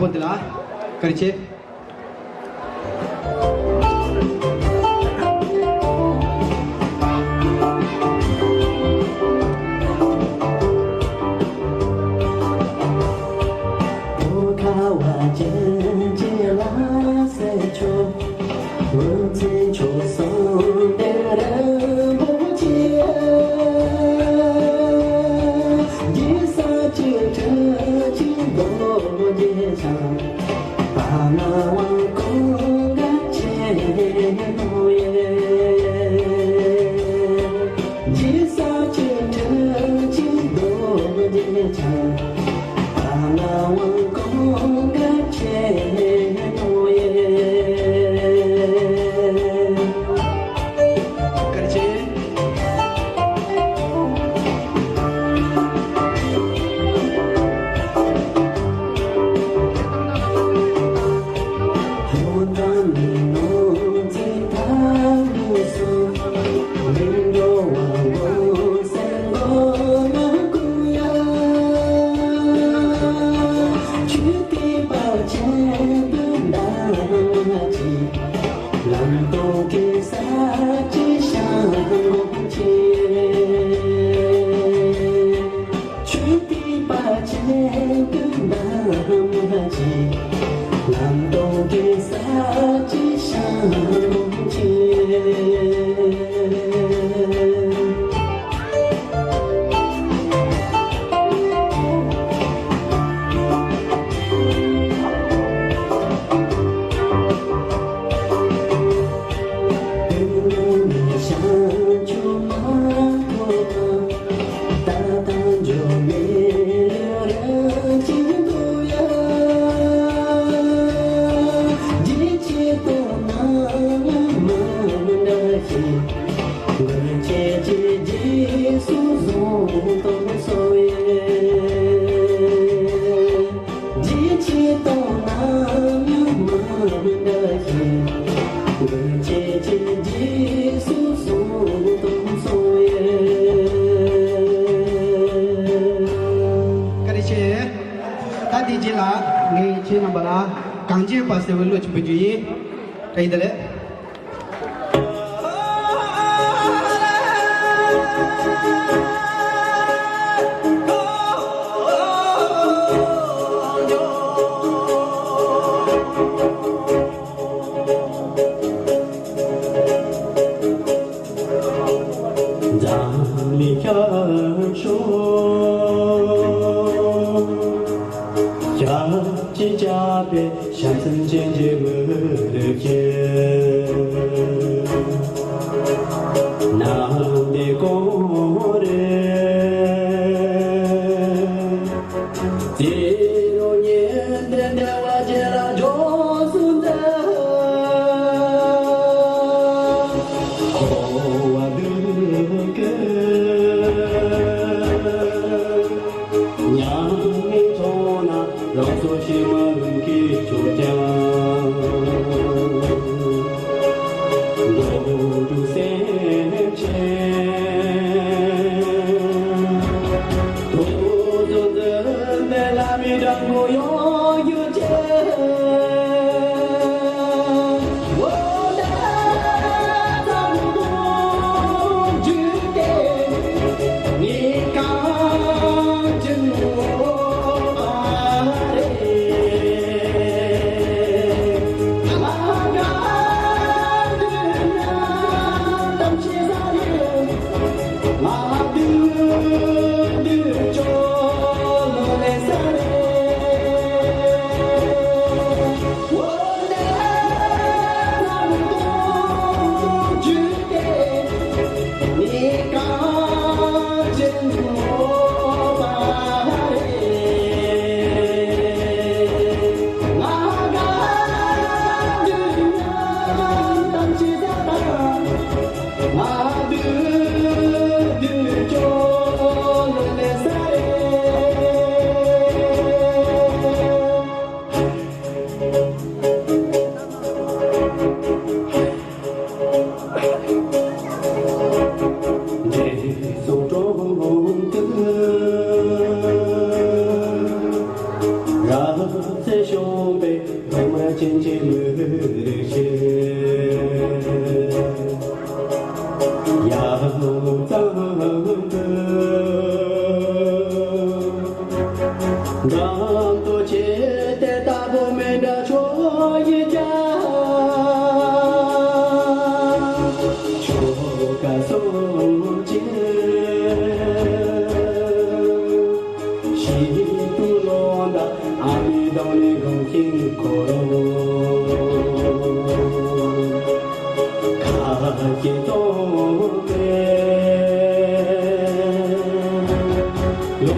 པོ་འདི་ལ་བཀའ་དྲིན་ཆེ། བཀའ་དྲིན་ཆེ། ད་དེ་རྗེས་ལ་ངས་ཁྱེད་རྣམ་པ་ལ་གངས་ཅན་པ་ཟེར་བའི་གླུ་ཅིག་འབུལ་རྒྱུ་ཡིན། བཀྲ་ཤིས་བདེ་ལེགས། འཛམ་གླིང་ཤར་ཕྱོགས། ཞབས་ཀྱིས་བཅགས་པའི་ཞབས་མཚན་ཅན་གྱི་མི་རིགས་ཀྱི་རྣམ་པའི་སྐོར་རེ། དེ་རུ་ཉིན་དེ་འདས་པ་ཅན་ལ་འབྱོར་སོང་སྟེ། འཁོར་བ་འདི་ཀའི་མྱ་ངན་ཐོག་ན་རང་སྲོག་ཤི་མ་ལུས་ཀྱི་ཆོག་ཀྱང་། འགྲོ་དྲུག་སེམས་ཅན། ཐུགས་རྗེ་བརྩོན་འགྲུས་ལ་མི་འགྲང་པོ་ཡོང་རྒྱུ་ཅན། འོ་ན་ཚ་མོ་རྒྱུད་དེ། ངས་གངས་ཅན་འོ་མ་རེད། ཨ་མ་དགའ་འདུག་ན་གཏམ་བཤད་ས་རེད། ང་འདུག་འདུག་ཅོ་ལོ་ལེ་ས་རེད། འོ་ན་ཚ་མོ་རྒྱུད་དེ། འདྲེན་སོང་གྲོང་དུ་རབ་གསལ་བྱུང་བའི་འབྲོག་མ་ཅན་གྱི་མི་རིགས་ཤིག་ཡང་གཙང་དུ། འགྲམ་དུ་ཆེ་དེ་ལྟ་བུ་མི་འདྲ་ཆོས་ཀྱི་རྒྱ། ཆོ་ག་སོགས་ཀྱི་ཞིག་ཏུ་ལོངས་དང་ཨ་མའི་གདོང་ནས་དགོངས་ཤིང་འཁོར། ཁ་སྐྱེངས་གཏོང་སྟེ། ལོ་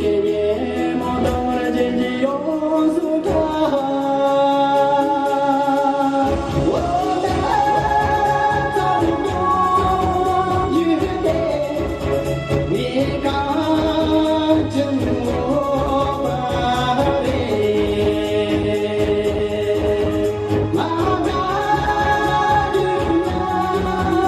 སྐད་སྙན་མོ་དང་ར་ཅན་གྱི་ཡོངས་སུ་གྲགས། འོ་ན་ཚ་མོ་རྒྱུད་དེ། ངས་གངས་ཅན་འོ་མ་རེད། ང་དགའ་འདུག་ན་གཏམ་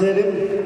མཛད་རིམ།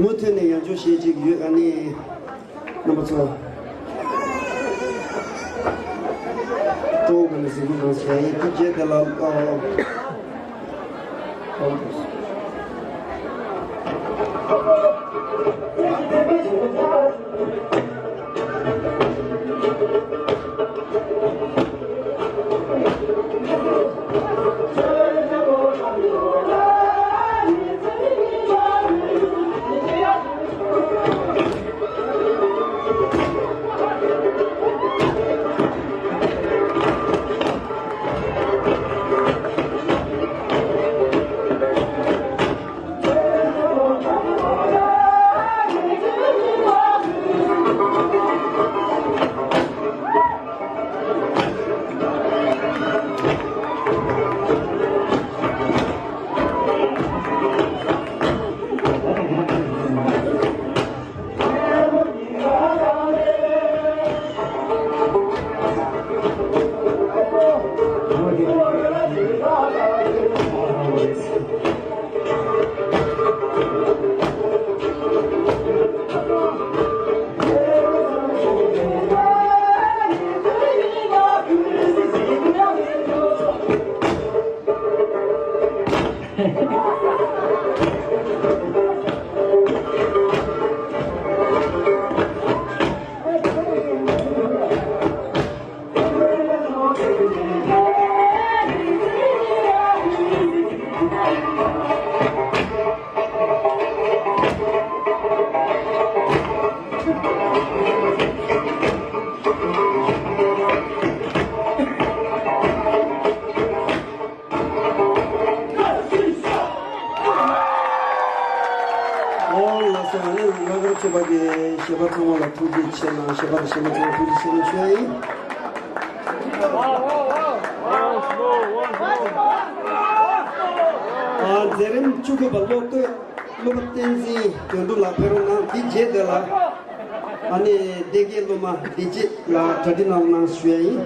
མུ་མཐུད་ནས་ཡང་བསྐྱར་བཤད་ཅིག་ཡོད། ཨ་ནི། རྣམ་པ་ཚོ། སྤྲོ་བོ་ག་ནས་གཟིགས་སྐུ་གནང་བྱས་ཡིན། ཐུགས་རྗེ་དེ་ལ། ཨོ། ཆེ་ནང་ཞེས་པ་དང་ཞེས་པ་ཚང་ཐུགས་རྗེ་ཆེ་ནང་ཞུ་ཡ་ཡིན། ཨ། མཛད་རིམ་བཅུ་དགུ་པ་སློབ་དཔོན་སློབ་དཔོན་བསྟན་འཛིན་དོན་གྲུབ་ལགས་ཕེབས་རོགས་གནང་། འདི་རྗེས་དེ་ལ་ཨ་ནི་སྡེ་དགེ་སློབ་མ་བདེ་སྐྱིད་ལགས་གྲ་སྒྲིག་གནང་རོགས་གནང་ཞུ་ཡ་ཡིན།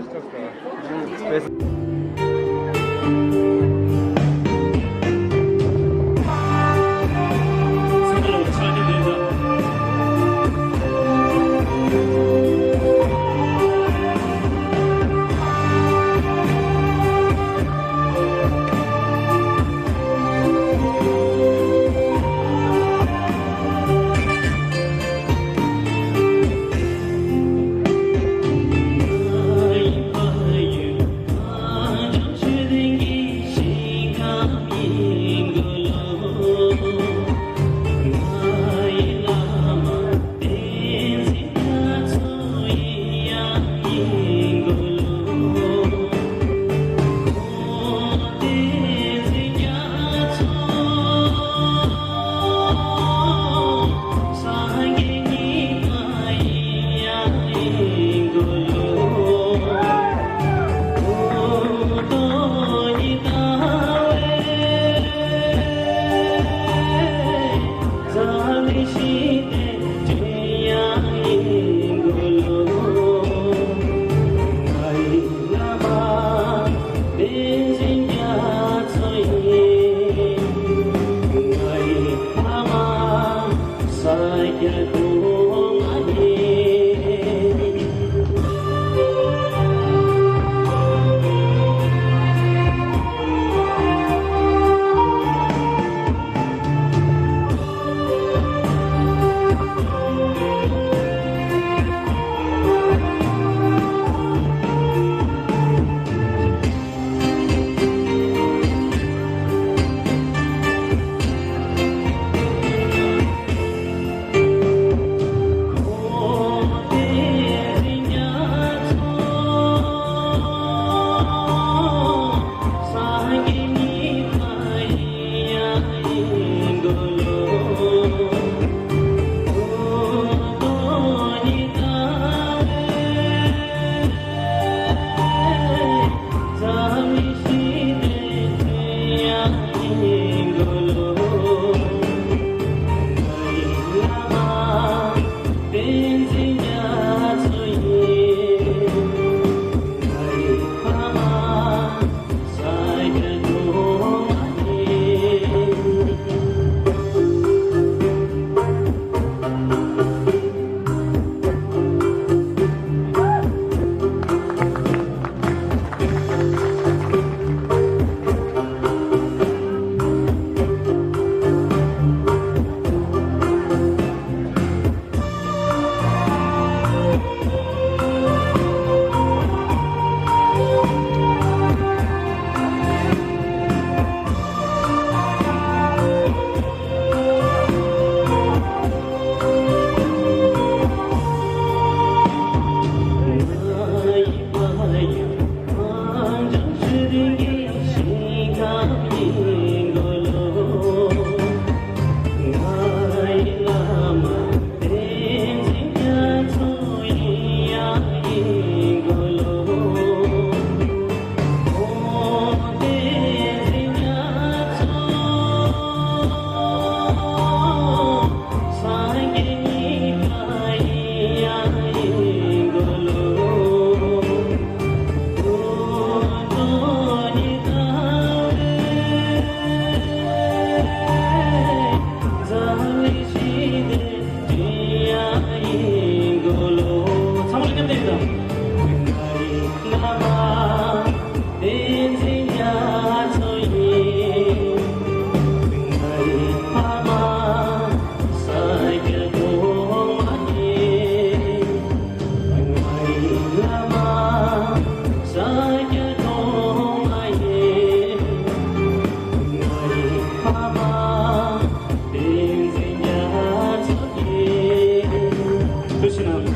ཐུགས་རྗེ་གནང་།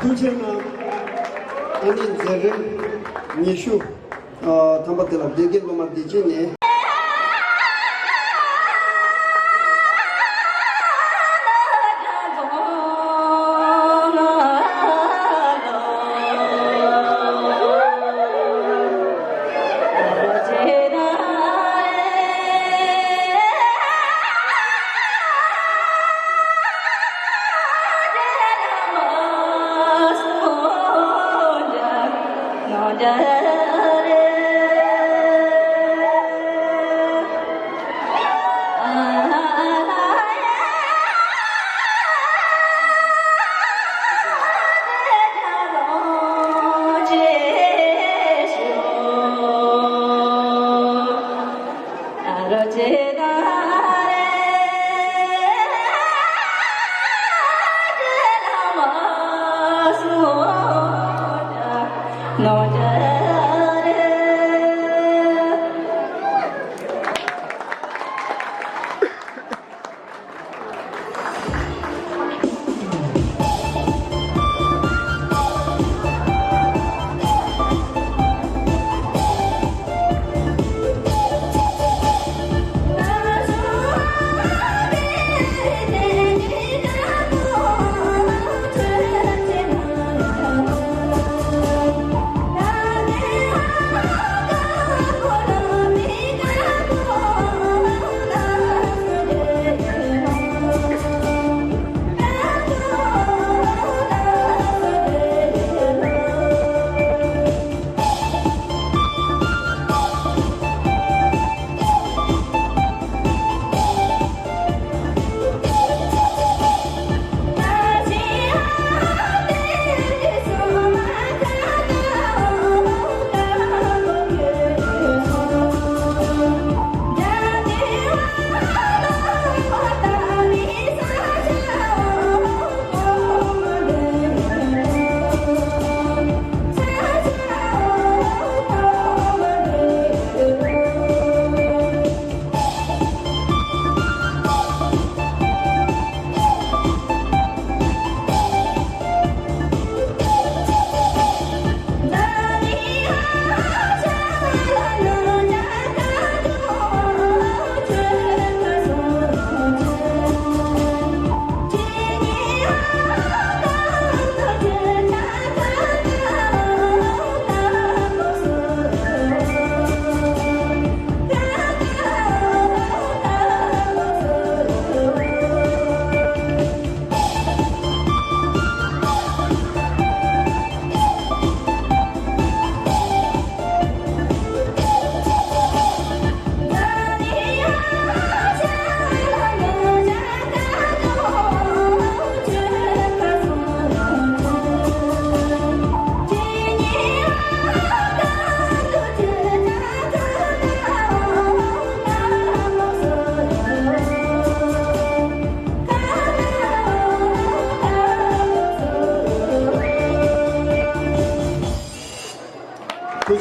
ཐུགས་རྗེ་གནང་། ཨ་ནི་མཛད་རིམ་ཉི་ཤུ་ཨ་ཐམ་པ་དེ་ལ་སྡེ་དགེ་སློབ་མ་བདེ་སྐྱིད་ནས། ཐུགས་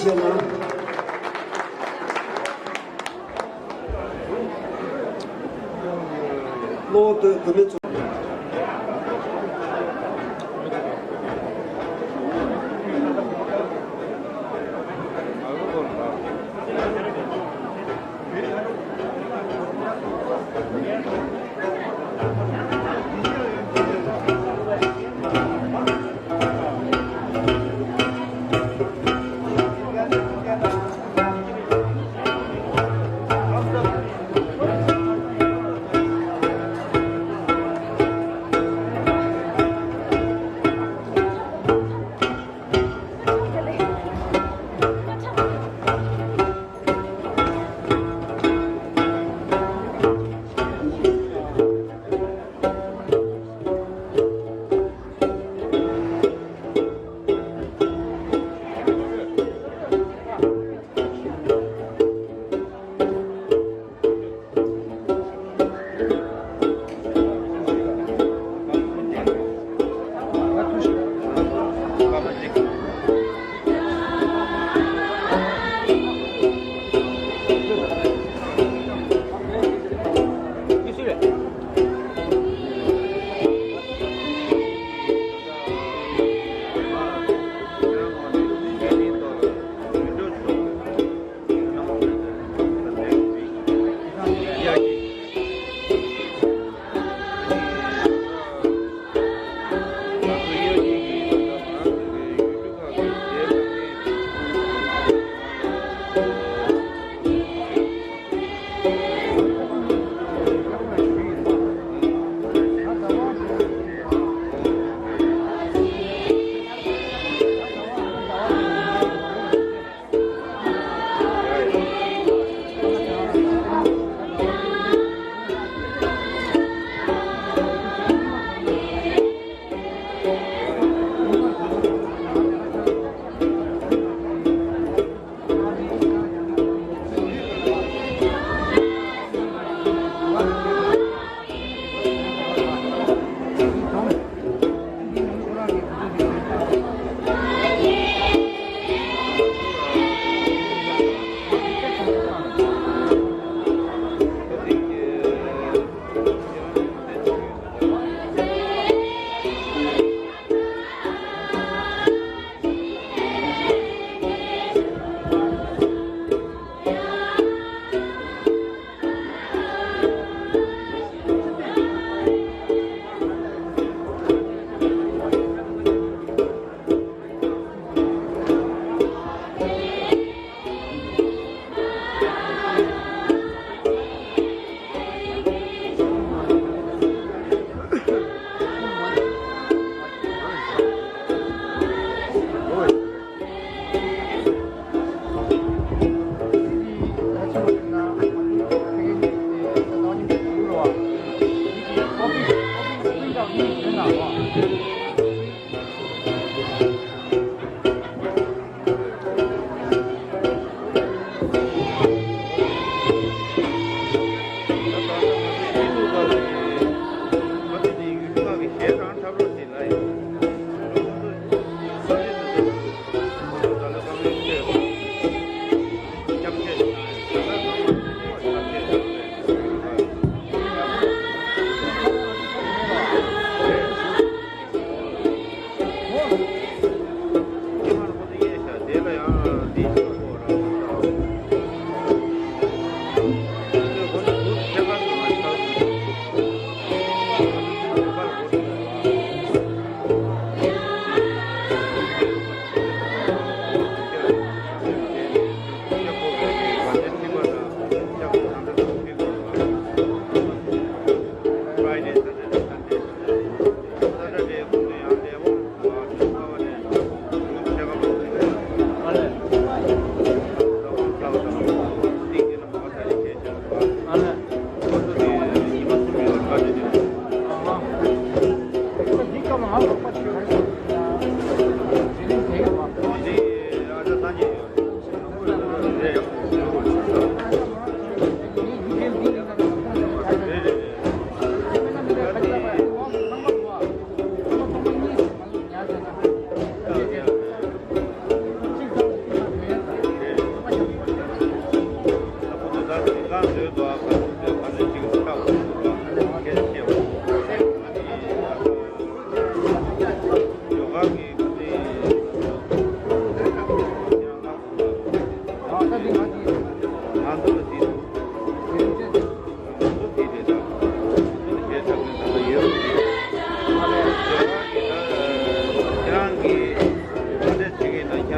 རྗེ་གནང་། གློ་བོ་བོད་མི་ཚོ།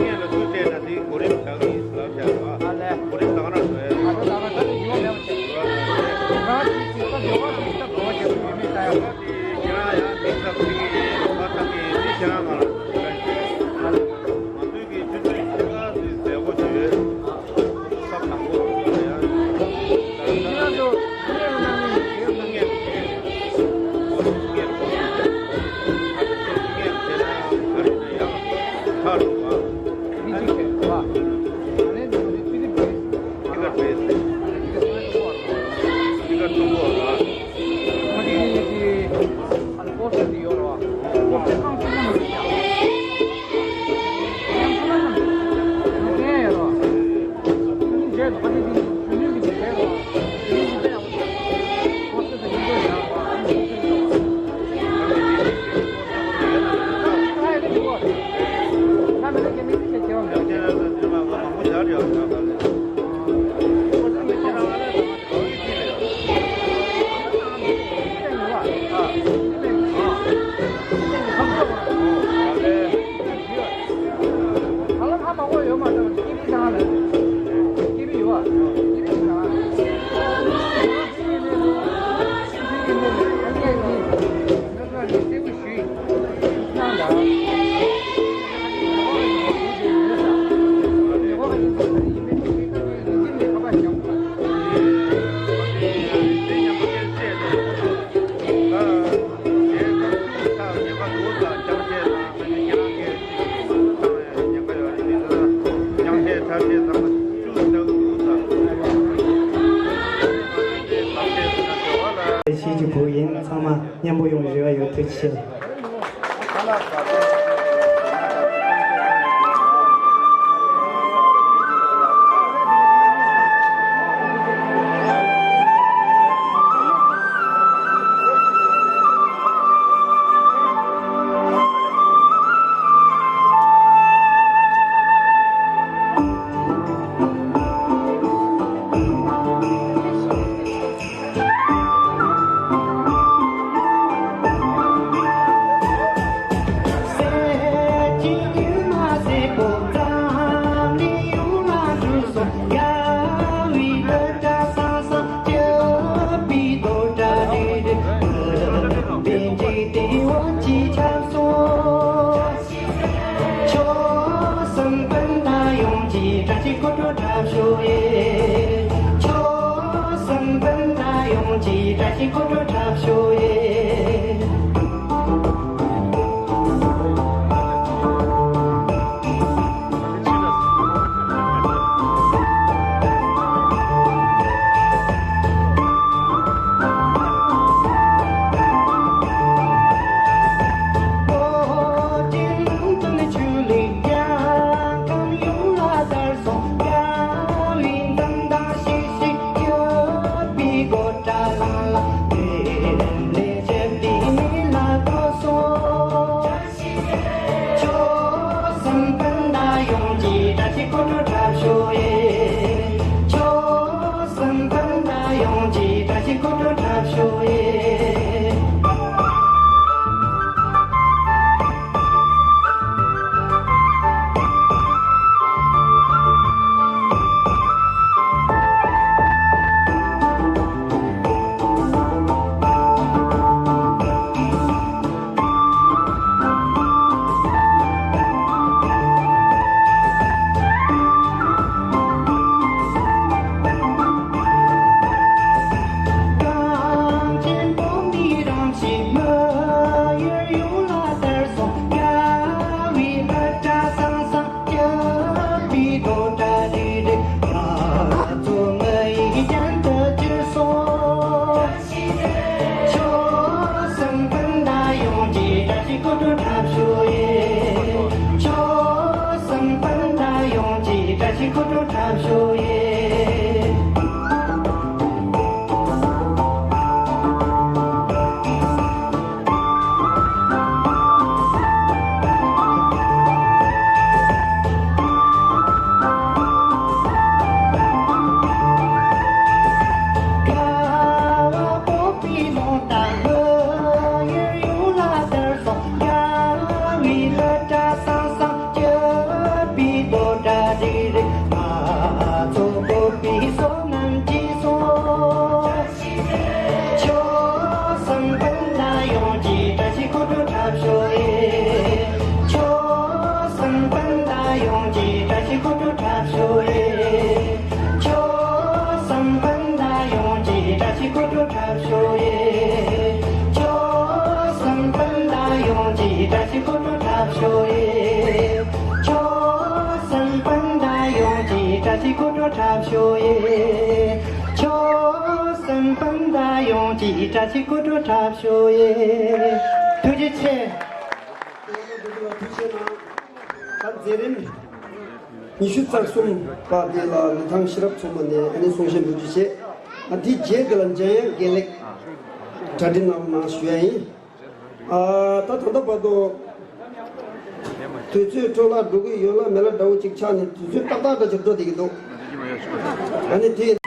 ངན་ལ་ཚུར་བལྟས་ན་དེ་གོ་རིམ་བཞག་གི་ཡིན་ཟེར་ལབ་བཞག་རེད་བ། ཨ་ལས། གོ་རིམ་ད་ག་རང་བཟོ་ཡ་རེད། ད་ད་ད་ད་ཡོང་མེད་པ་བྱས། ང་ཅིག་ཅིག་ད་འགྲོ་བ་ཅིག་ད་འགྲོ་བ་བྱས་པ་ཡོད་མེད་ལྟ་ཡ། ཁྱེད་རང་ཡང་མིག་ལྟ་ཁུལ་གྱི་ཁ་བཏང་གི་མི་ཁྱེད་རང་ང་ལ་ང་ཚོའི་གི་ཆུ་ཚོད་ཕྱེད་ཀ་ཙམ་མཛད་སྒོ་བྱས་ཡོད། ས་དང་པོ་ཡང་ཁྱེད་རང་ཚོ་ཁྱེད་རང་ཚོ་ངས་ཁྱེད་ངས་ཁྱེད་ངས་ཁྱེད་ན་ཡང་ཁ་རེད་ན་ཡང་ཁ་རུ་བ། མི་གཅིག་བྱས་པ། ཨ་ནི་འདི་ཚོ་ནི་ཆུ་ཚོད་བེ་སི། ཨ་ནི་འདི་ཚོ་ནི་ཀྲུང་གོ་ར། འདི་ག་ཀྲུང་གོ་ར། ཨ་ནི་འདི་ཨ་ནི་ཀོ་ས་འདི་ཡོད་ར། ཀོ་ས་ཁང་ཆེན་པོ་མ་རེད་ཡ། ཡང་ཁོ་ན་ཁང་ཆེན་པོ་ཡོད་ར། ཨ་ནི་འདི་ནི་འདི་ཆུ་ནུས་ཀྱི་འདི་རེད་ར། ཆུ་ནུས་ཀྱི་འདི་ཡང་ཀོ་ས་འདི་ཡིན་འདོད་ཡ། ཨ་ནི་ཀོ་ས་འདི་ཡོད་ར། ཞིག་གི་བུ་ཡིན། ཚང་མ་མཉམ་པོ་ཡོང་། རེ་བ་ཡོད། ཐུགས་རྗེ་ཆེ། ཆོས་སམ་སྤུན་ཟླ་ཡོངས་ཀྱི་བཀྲ་ཤིས་སྐུ་འཁྲུངས་འཁྲབ་ཤོག་ཨེ། ཆོས་སམ་སྤུན་ཟླ་ཡོངས་ཀྱི་བཀྲ་ཤིས་སྐུ་འཁྲུངས་འཁྲབ་ཤོག་ཨེ། ཁོ་ཐོ་འཁྲབ་ཤོག་ཨེ། ཆོས་སམ་སྤུན་ཟླ་ཡོངས་ཀྱི་བཀྲ་ཤིས་ཁོ་ཐོ་འཁྲབ་ཤོག་ཨེ། ཁ་བ་སྤོབས་པའི་ལུང་དང་ལྷོད་ཡུལ་ཡུལ་ལ་དར་སོང་། རྒྱལ་བའི་གླུ་སྒྲ་སང་སང་། སྐྱིད་པའི་རྡོ་སྒྲ་རིག་རིག། ང་ཚོ་བོད་པའི་བསོད་ནམས་ཀྱི་སྲོག་ཆོས་སམ་སྤུན་ཟླ་ཡོངས་ཀྱི་བཀྲ་ཤིས་ཁོ་ཐོ་འཁྲབ་ཤོག་ཨེ། ཆོས་སམ་སྤུན་ཟླ་ཡོངས་ཀྱི་བཀྲ་ཤིས་ཁོ་ཐོ་འཁྲབ་ཤོག་ཨེ། ཆོས་སམ་སྤུན་ཟླ་ཡོངས་ཀྱི་བཀྲ་ཤིས་ཁོ་ཐོ་འཁྲབ་ཤོག་ཨེ། ཆོས་སམ་སྤུན་ཟླ་ཡོངས་ཀྱི་བཀྲ་ཤིས་ཁོ་ཐོ་འཁྲབ་ཤོག་ཨེ། ཆོས་སམ་སྤུན་ཟླ་ཡོངས་ཀྱི་བཀྲ་ཤིས་ཁོ་ཐོ་འཁྲབ་ཤོག་ཨེ། ཆོས་སམ་སྤུན་ཟླ་ཡོངས་ཀྱི་བཀྲ་ཤིས་ཁོ་ཐོ་འཁྲབ་ཤོག་ཨེ། ཐུགས་རྗེ་ཆེ། ཐུགས་རྗེ་གནང་། ད་མཛད་རིམ་ཉི་ཤུ་རྩ་གསུམ་པ་དེ་ལ་ལི་ཐང་ཤེས་རབ་མཚོ་མོ་ནས་ཨ་ནི་གསུང་བཤད་འབུལ་རྒྱུ་བྱས། ཨ་དེའི་རྗེས་དེ་ལ་འཇམ་དབྱངས་དགེ་ལེགས་གྲ་སྒྲིག་གནང་རོགས་གནང་ཞུ་ཡ་ཡིན། ཨ་ད་ད་ལྟ་བར་དུ་དུས་ཚོད་འཕྲོ་བརླག་འགྲོ་གི་ཡོད་ལ་མེད་ལ་འདྲ་བོ་ཅིག་ཆགས་ནས། དུས་ཚོད་ཏག་ཏག་འདྲ་ཅིག་འགྲོ་བསྡད་ཀྱི་འདུག་ཨ་ནི་དེ།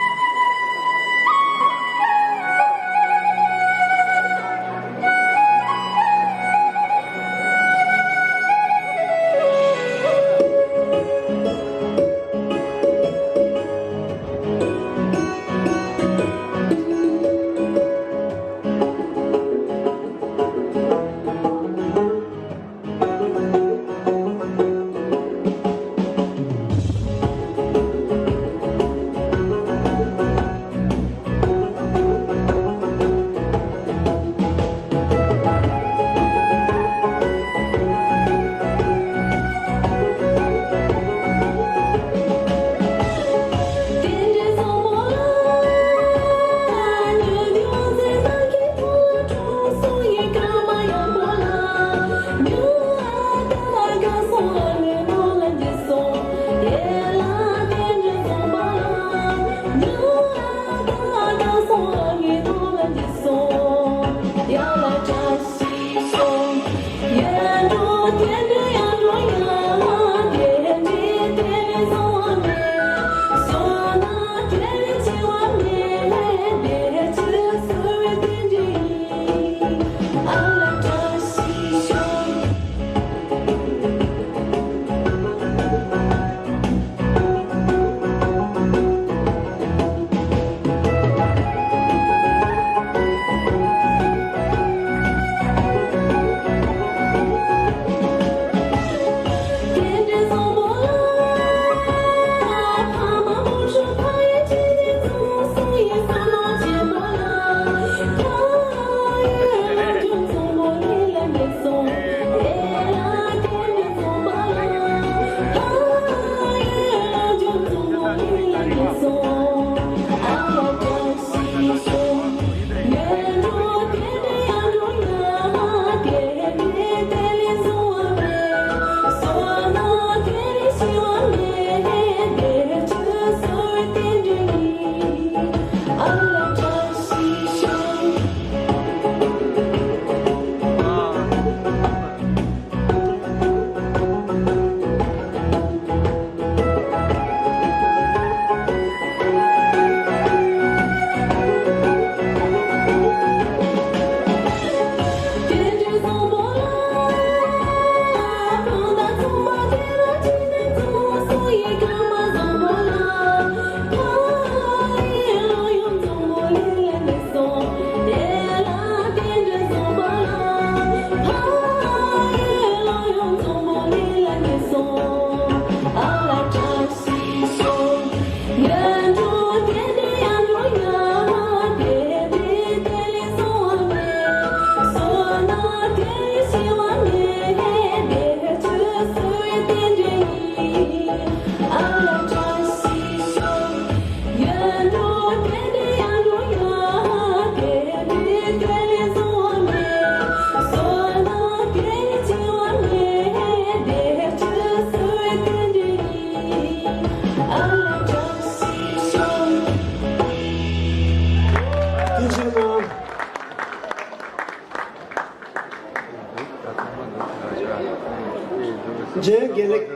རྗེ་དགེ་ལེགས་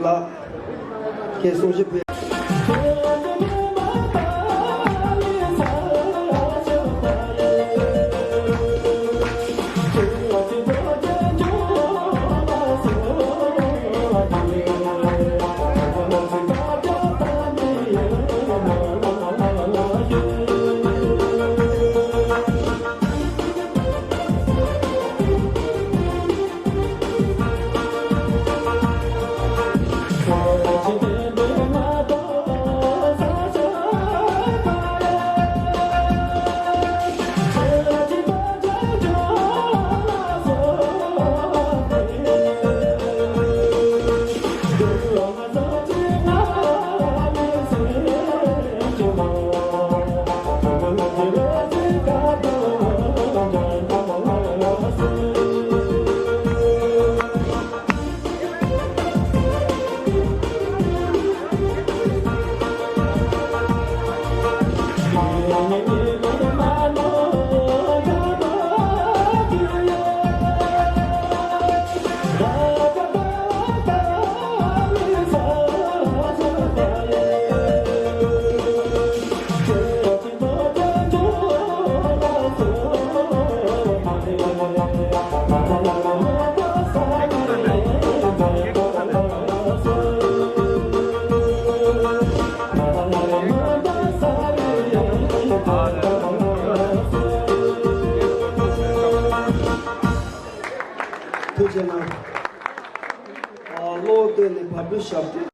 ལགས་ཀྱིས་གསུང་བཤད་ཕུལ། ཐུགས་རྗེ་གནང་། ཨ། གློག་སྟོད་ནས་བར་དུ་ཞབས་བརྟན།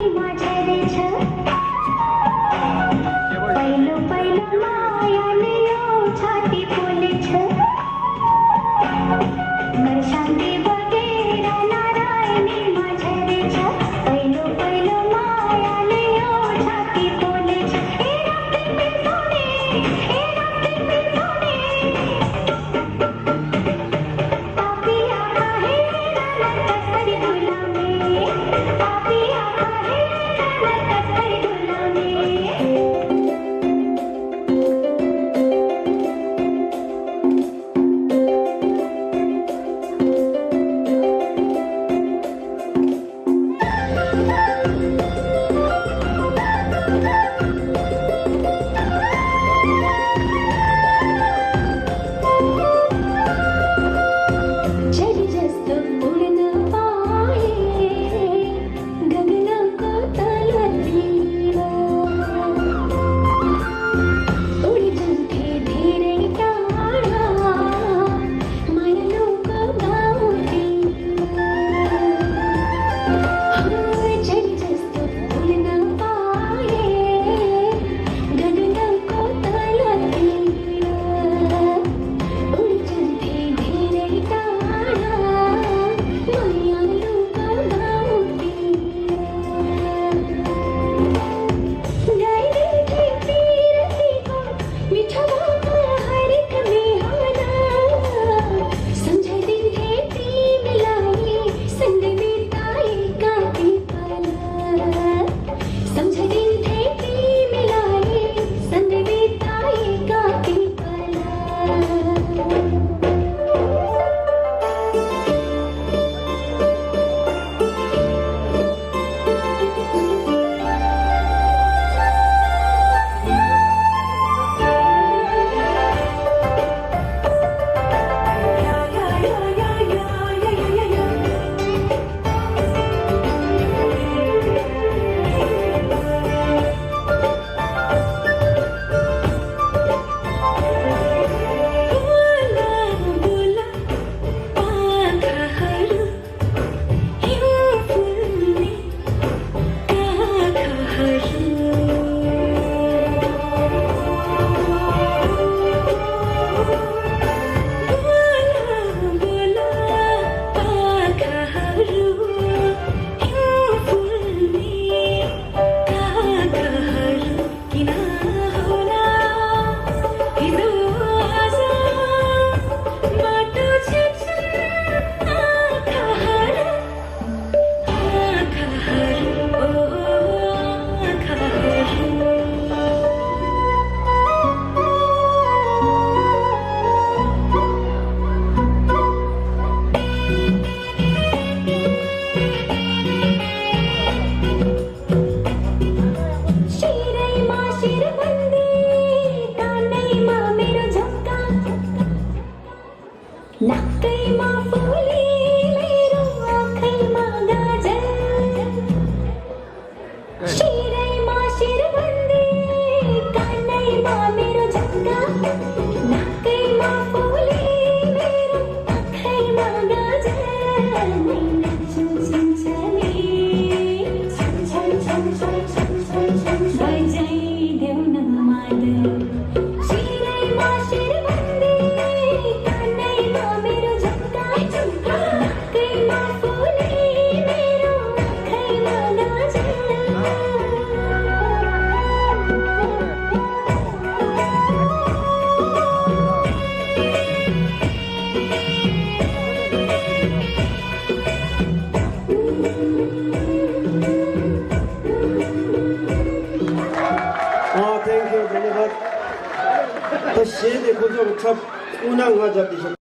དབུ་ན་ང་བརྒྱབ་སྟེ་ཤོག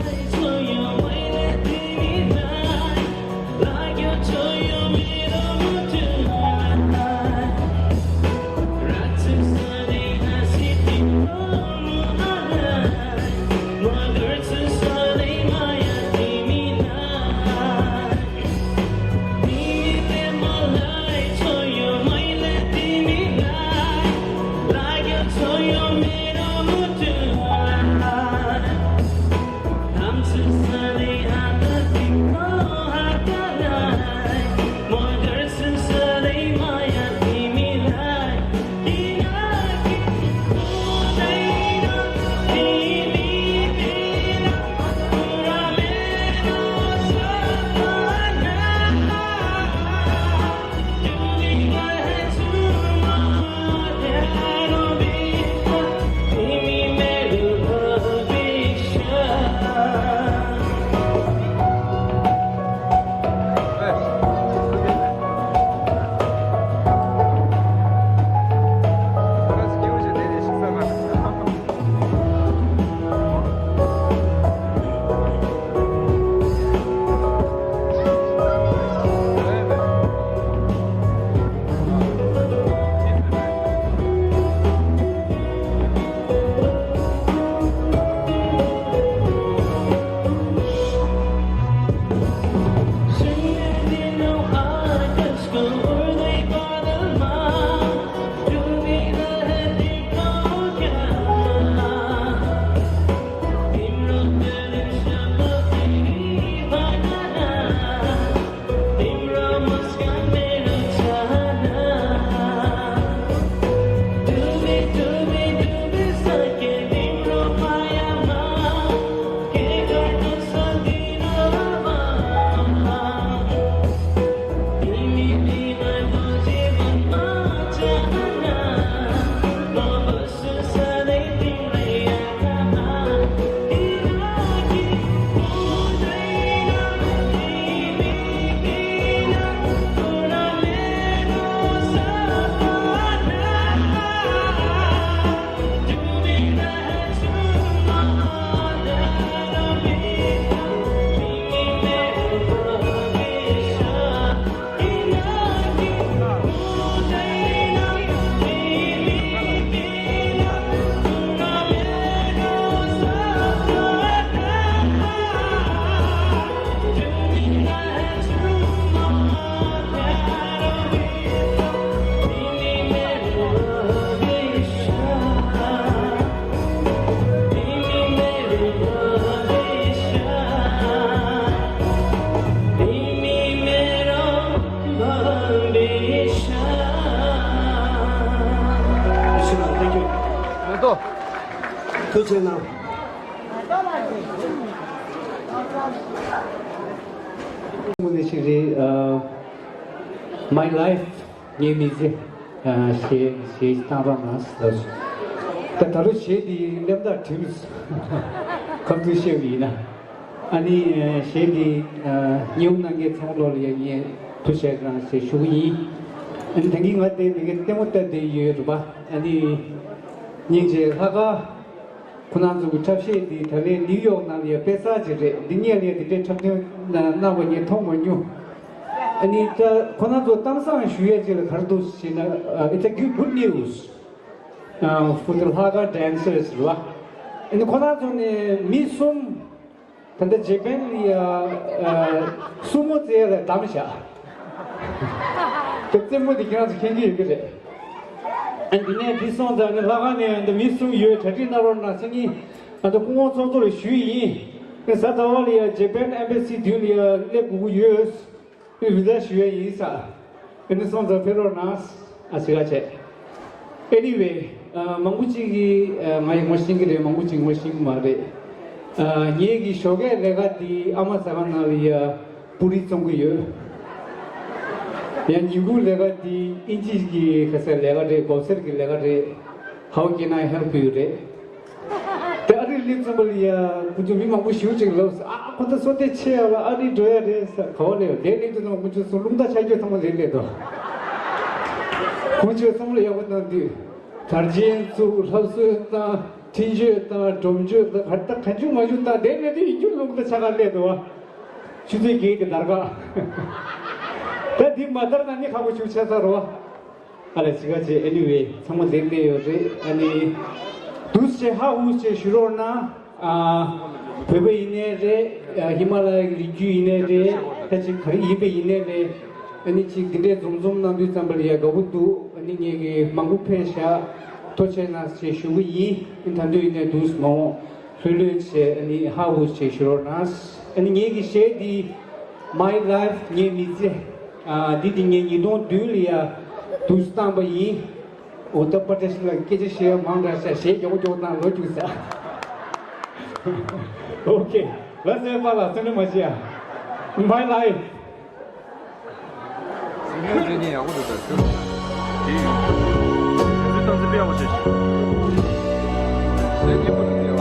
Thank you. ཐུགས་རྗེ་གནང་། དངོས་གནས་ཤིག་རེད། ཨ། My Life ངའི་མི་ཚེ། ཨ། ཞེས་ཞེས་བཏང་རོགས་གནང་ཟེར། ད་ད་ལོ་གཞས་འདི་གླེང་སྟེགས་བྲིས། ཁ་ཐུག་བཤད་པ་ཡིན་ན། ཨ་ནི་གཞས་འདི་ཉན་གནང་མཁན་ཚང་མ་ལོ་ལ་ཡང་ངས་ཐུགས་རྗེ་གནང་ཞེས་ཞུ་གི་ཡིན། ཨ་ནི་ད་གིན་ང་དེ་མི་གེ་ལྟད་མོ་ལྟ་བསྡད་ཡོད་རེད་པ། ཨ་ནི་སྙིང་རྗེ། ལྷག་དཀར། ཁོ་རང་ཚོ་གི་འཁྲབ་གཞས་འདི་ད་ལན་ནིའུ་ཡོག་ནང་ལ་ཡ་དཔེ་གསར་ཅིག་རེད། འདི་སྔོན་ལ་ཡ་དེ་འདྲའི་འཁྲབ་སྟོན་གནང་བ་ངས་མཐོང་མ་མྱོང་། ཨ་ནི་ད་ཁོ་རང་ཚོ་གཏམ་བཟང་ཞུ་ཡས་ཅིག་ལ་ག་རེ་འདུག་ཟེར་ན། It's a good, good news for the Lhagao dancers རེད་བ། ཨ་ནི་ཁོ་རང་ཚོ་ནས་མི་གསུམ། ད་ལྟ་ཇེ་པན་ལ་ཡ་སུ་མོ་རྩེ་ལ་བདམས་བཞག་དེ་རྩེད་མོ་དེ་ཁྱེད་རང་ཚོ་མཁྱེན་གྱི་ཡོད་ཀྱི་རེད། ཨ། འདི་ནས་འདི་སོང་ཙང་ནི་ལྷག་དཀར་ནས་འདི་མི་གསུམ་ཡོད། གྲ་སྒྲིག་གནང་རོགས་གནང་ཟེར་ནི། ཨ། ད་སྐུ་ངོ་ཚོགས་གཙོ་ལ་ཞུས་ཡིན། ཨ། གཟའ་ཟླ་བ་ལ་ཡ་ཇེ་པན་ཨེམ་བྷ་སི་མདུན་ལ་ཡ་སླེབས་དགོས་ཀྱི་ཡོད། ཨ། བི་ཟ་ཞུ་ཡ་ཡིན་ས། ཨ་ནི་སོང་ཙང་ཕེབས་རོགས་གནང་། ཨ། ཟེར་བ་བྱས། Anyway། ཨ། མང་པོ་ཅིག་གིས། ཨ། ང་ཡི་ངོ་ཤེས་ཀྱི་རེད། མང་པོ་ཅིག་ངོ་ཤེས་ཀྱི་མ་རེད། ཨ། ངེད་ཀྱི་ཞོགས་ཀའི་ལས་ཀ་འདི་ཨ་མ་ཟ་ཁང་ནང་ལ་ཡ་པུ་རི་བཙོང་གི་ཡོད། ཡང་ཉིན་གུང་ལས་ཀ་འདི་ཨིན་ཇི་གི་ག་ས་ལས་ཀ་རེད། སྒོ་སེར་གྱི་ལས་ཀ་རེད། How can I help you རེད། དེ་ཨ་རི་སླེབས་ཙམ་པ་ལ་ཡ་ཁོ་ཚོ་མི་མང་པོ་ཞེ་པོ་ཅིག་ལབ་སོང་། ཨ། ཁོ་ད་བསོད་བདེ་ཆེ་ཡ་ལ་ཨ་རི་འགྲོ་ཡ་རེད་ཟེར། ག་བ་ལས་དེ་སླེབས་དུས་ཙམ་ཁོ་ཚོ་རླུང་རྟ་ཆག་རྒྱུ་ཚང་མ་ལས་སླེབས་འདུག་ཁོང་ཚོས་བསམ་བློ་ཡག་པོ་གནང་དུས་དར་ཆེན་བཙུགས། ལྷ་གསོལ་བཏང་། ཚིག་བརྗོད་དང་སྒྲོམ་བརྗོད་དང་ག་ད་ག་འཇུ་མ་འཇུ་ད་དེ་ནས་དེ་ཡིན་རྒྱུ་ལུང་ད་ཆ་ག་སླེབས་འདུག་བ། ཆུ་ཚོད་བརྒྱད་ཀྱི་དར་ཁ། ད་འདི་མ་དར་ན་ནི་ཁག་པོ་ཆུ་ཆ་ས་རོ་བ། ཨ་ལས་ཅི་ག་ཅི་anyway ཚང་མ་དེར་སླེབས་ཡོད་རེད། ཨ་ནི་དུས་ཆེ་ཧ་ཧུ་ཆེ་ཞུ་རོགས་གནང་། ཨ་བོད་པ་ཡིན་ནའི་རེད། ཨ་ཧི་མ་ལ་ཡའི་རི་རྒྱུད་ཡིན་ནའི་རེད། ད་ཅིག་ག་རེ་ཡིན་པ་ཡིན་ནའི་རེད། ཨ་ནི་ཅིག་འདི་འདྲའི་འཛོམས་འཛོམས་གནང་དུས་ཙམ་པ་ལ་ཡ་དགའ་པོ་འདུག་ཨ་ནི་ངེད་ཀྱི་མང་པོ་ཕེབས་ཤག་ཐུགས་རྗེ་གནང་ཞེས་ཞུ་གི་ཡིན། ཨ་ནི་ད་དུས་ཡིན་ནའི་དུས་མ་འོངས་ལྷོད་ལྷོད་བྱས་ཨ་ནི་ཧ་ཧུ་བྱས་ཞུ་རོགས་གནང་། ཨ་ནི་ངེད་ཀྱི་གཞས་འདི་My Life ངའི་མི་ཚེ། ཨ་འདི་འདི་ངས་ཉིས་སྟོང་བདུན་ལ་ཡ་དུས་བཏང་པ་ཡིན། འོ་ད་པ་ཏྲ་ཤི་ལ་སྐད་ཆ་བཤད་ཡ་མང་དྲགས་ཤག་གཞས་མགྱོགས་མགྱོགས་བཏང་ལོ་རྒྱུགས་ས། ཨོ་ཁེ། ལ་སེ་པ་ལ་སེ་ནི་མ་ཤི་ཡ། My Life། སེམས་ནང་བརྗོད་ཉེན་ཡག་པོ་འདུག་ད་ཁྱོད་རང་དེ་ཡོད། ཁྱོད་ཚོའི་སྟངས་འཛིན་དཔེ་ཡག་པོ་བྱས་ཤག་ལས་སྙན་པོ་འདུག་དེ།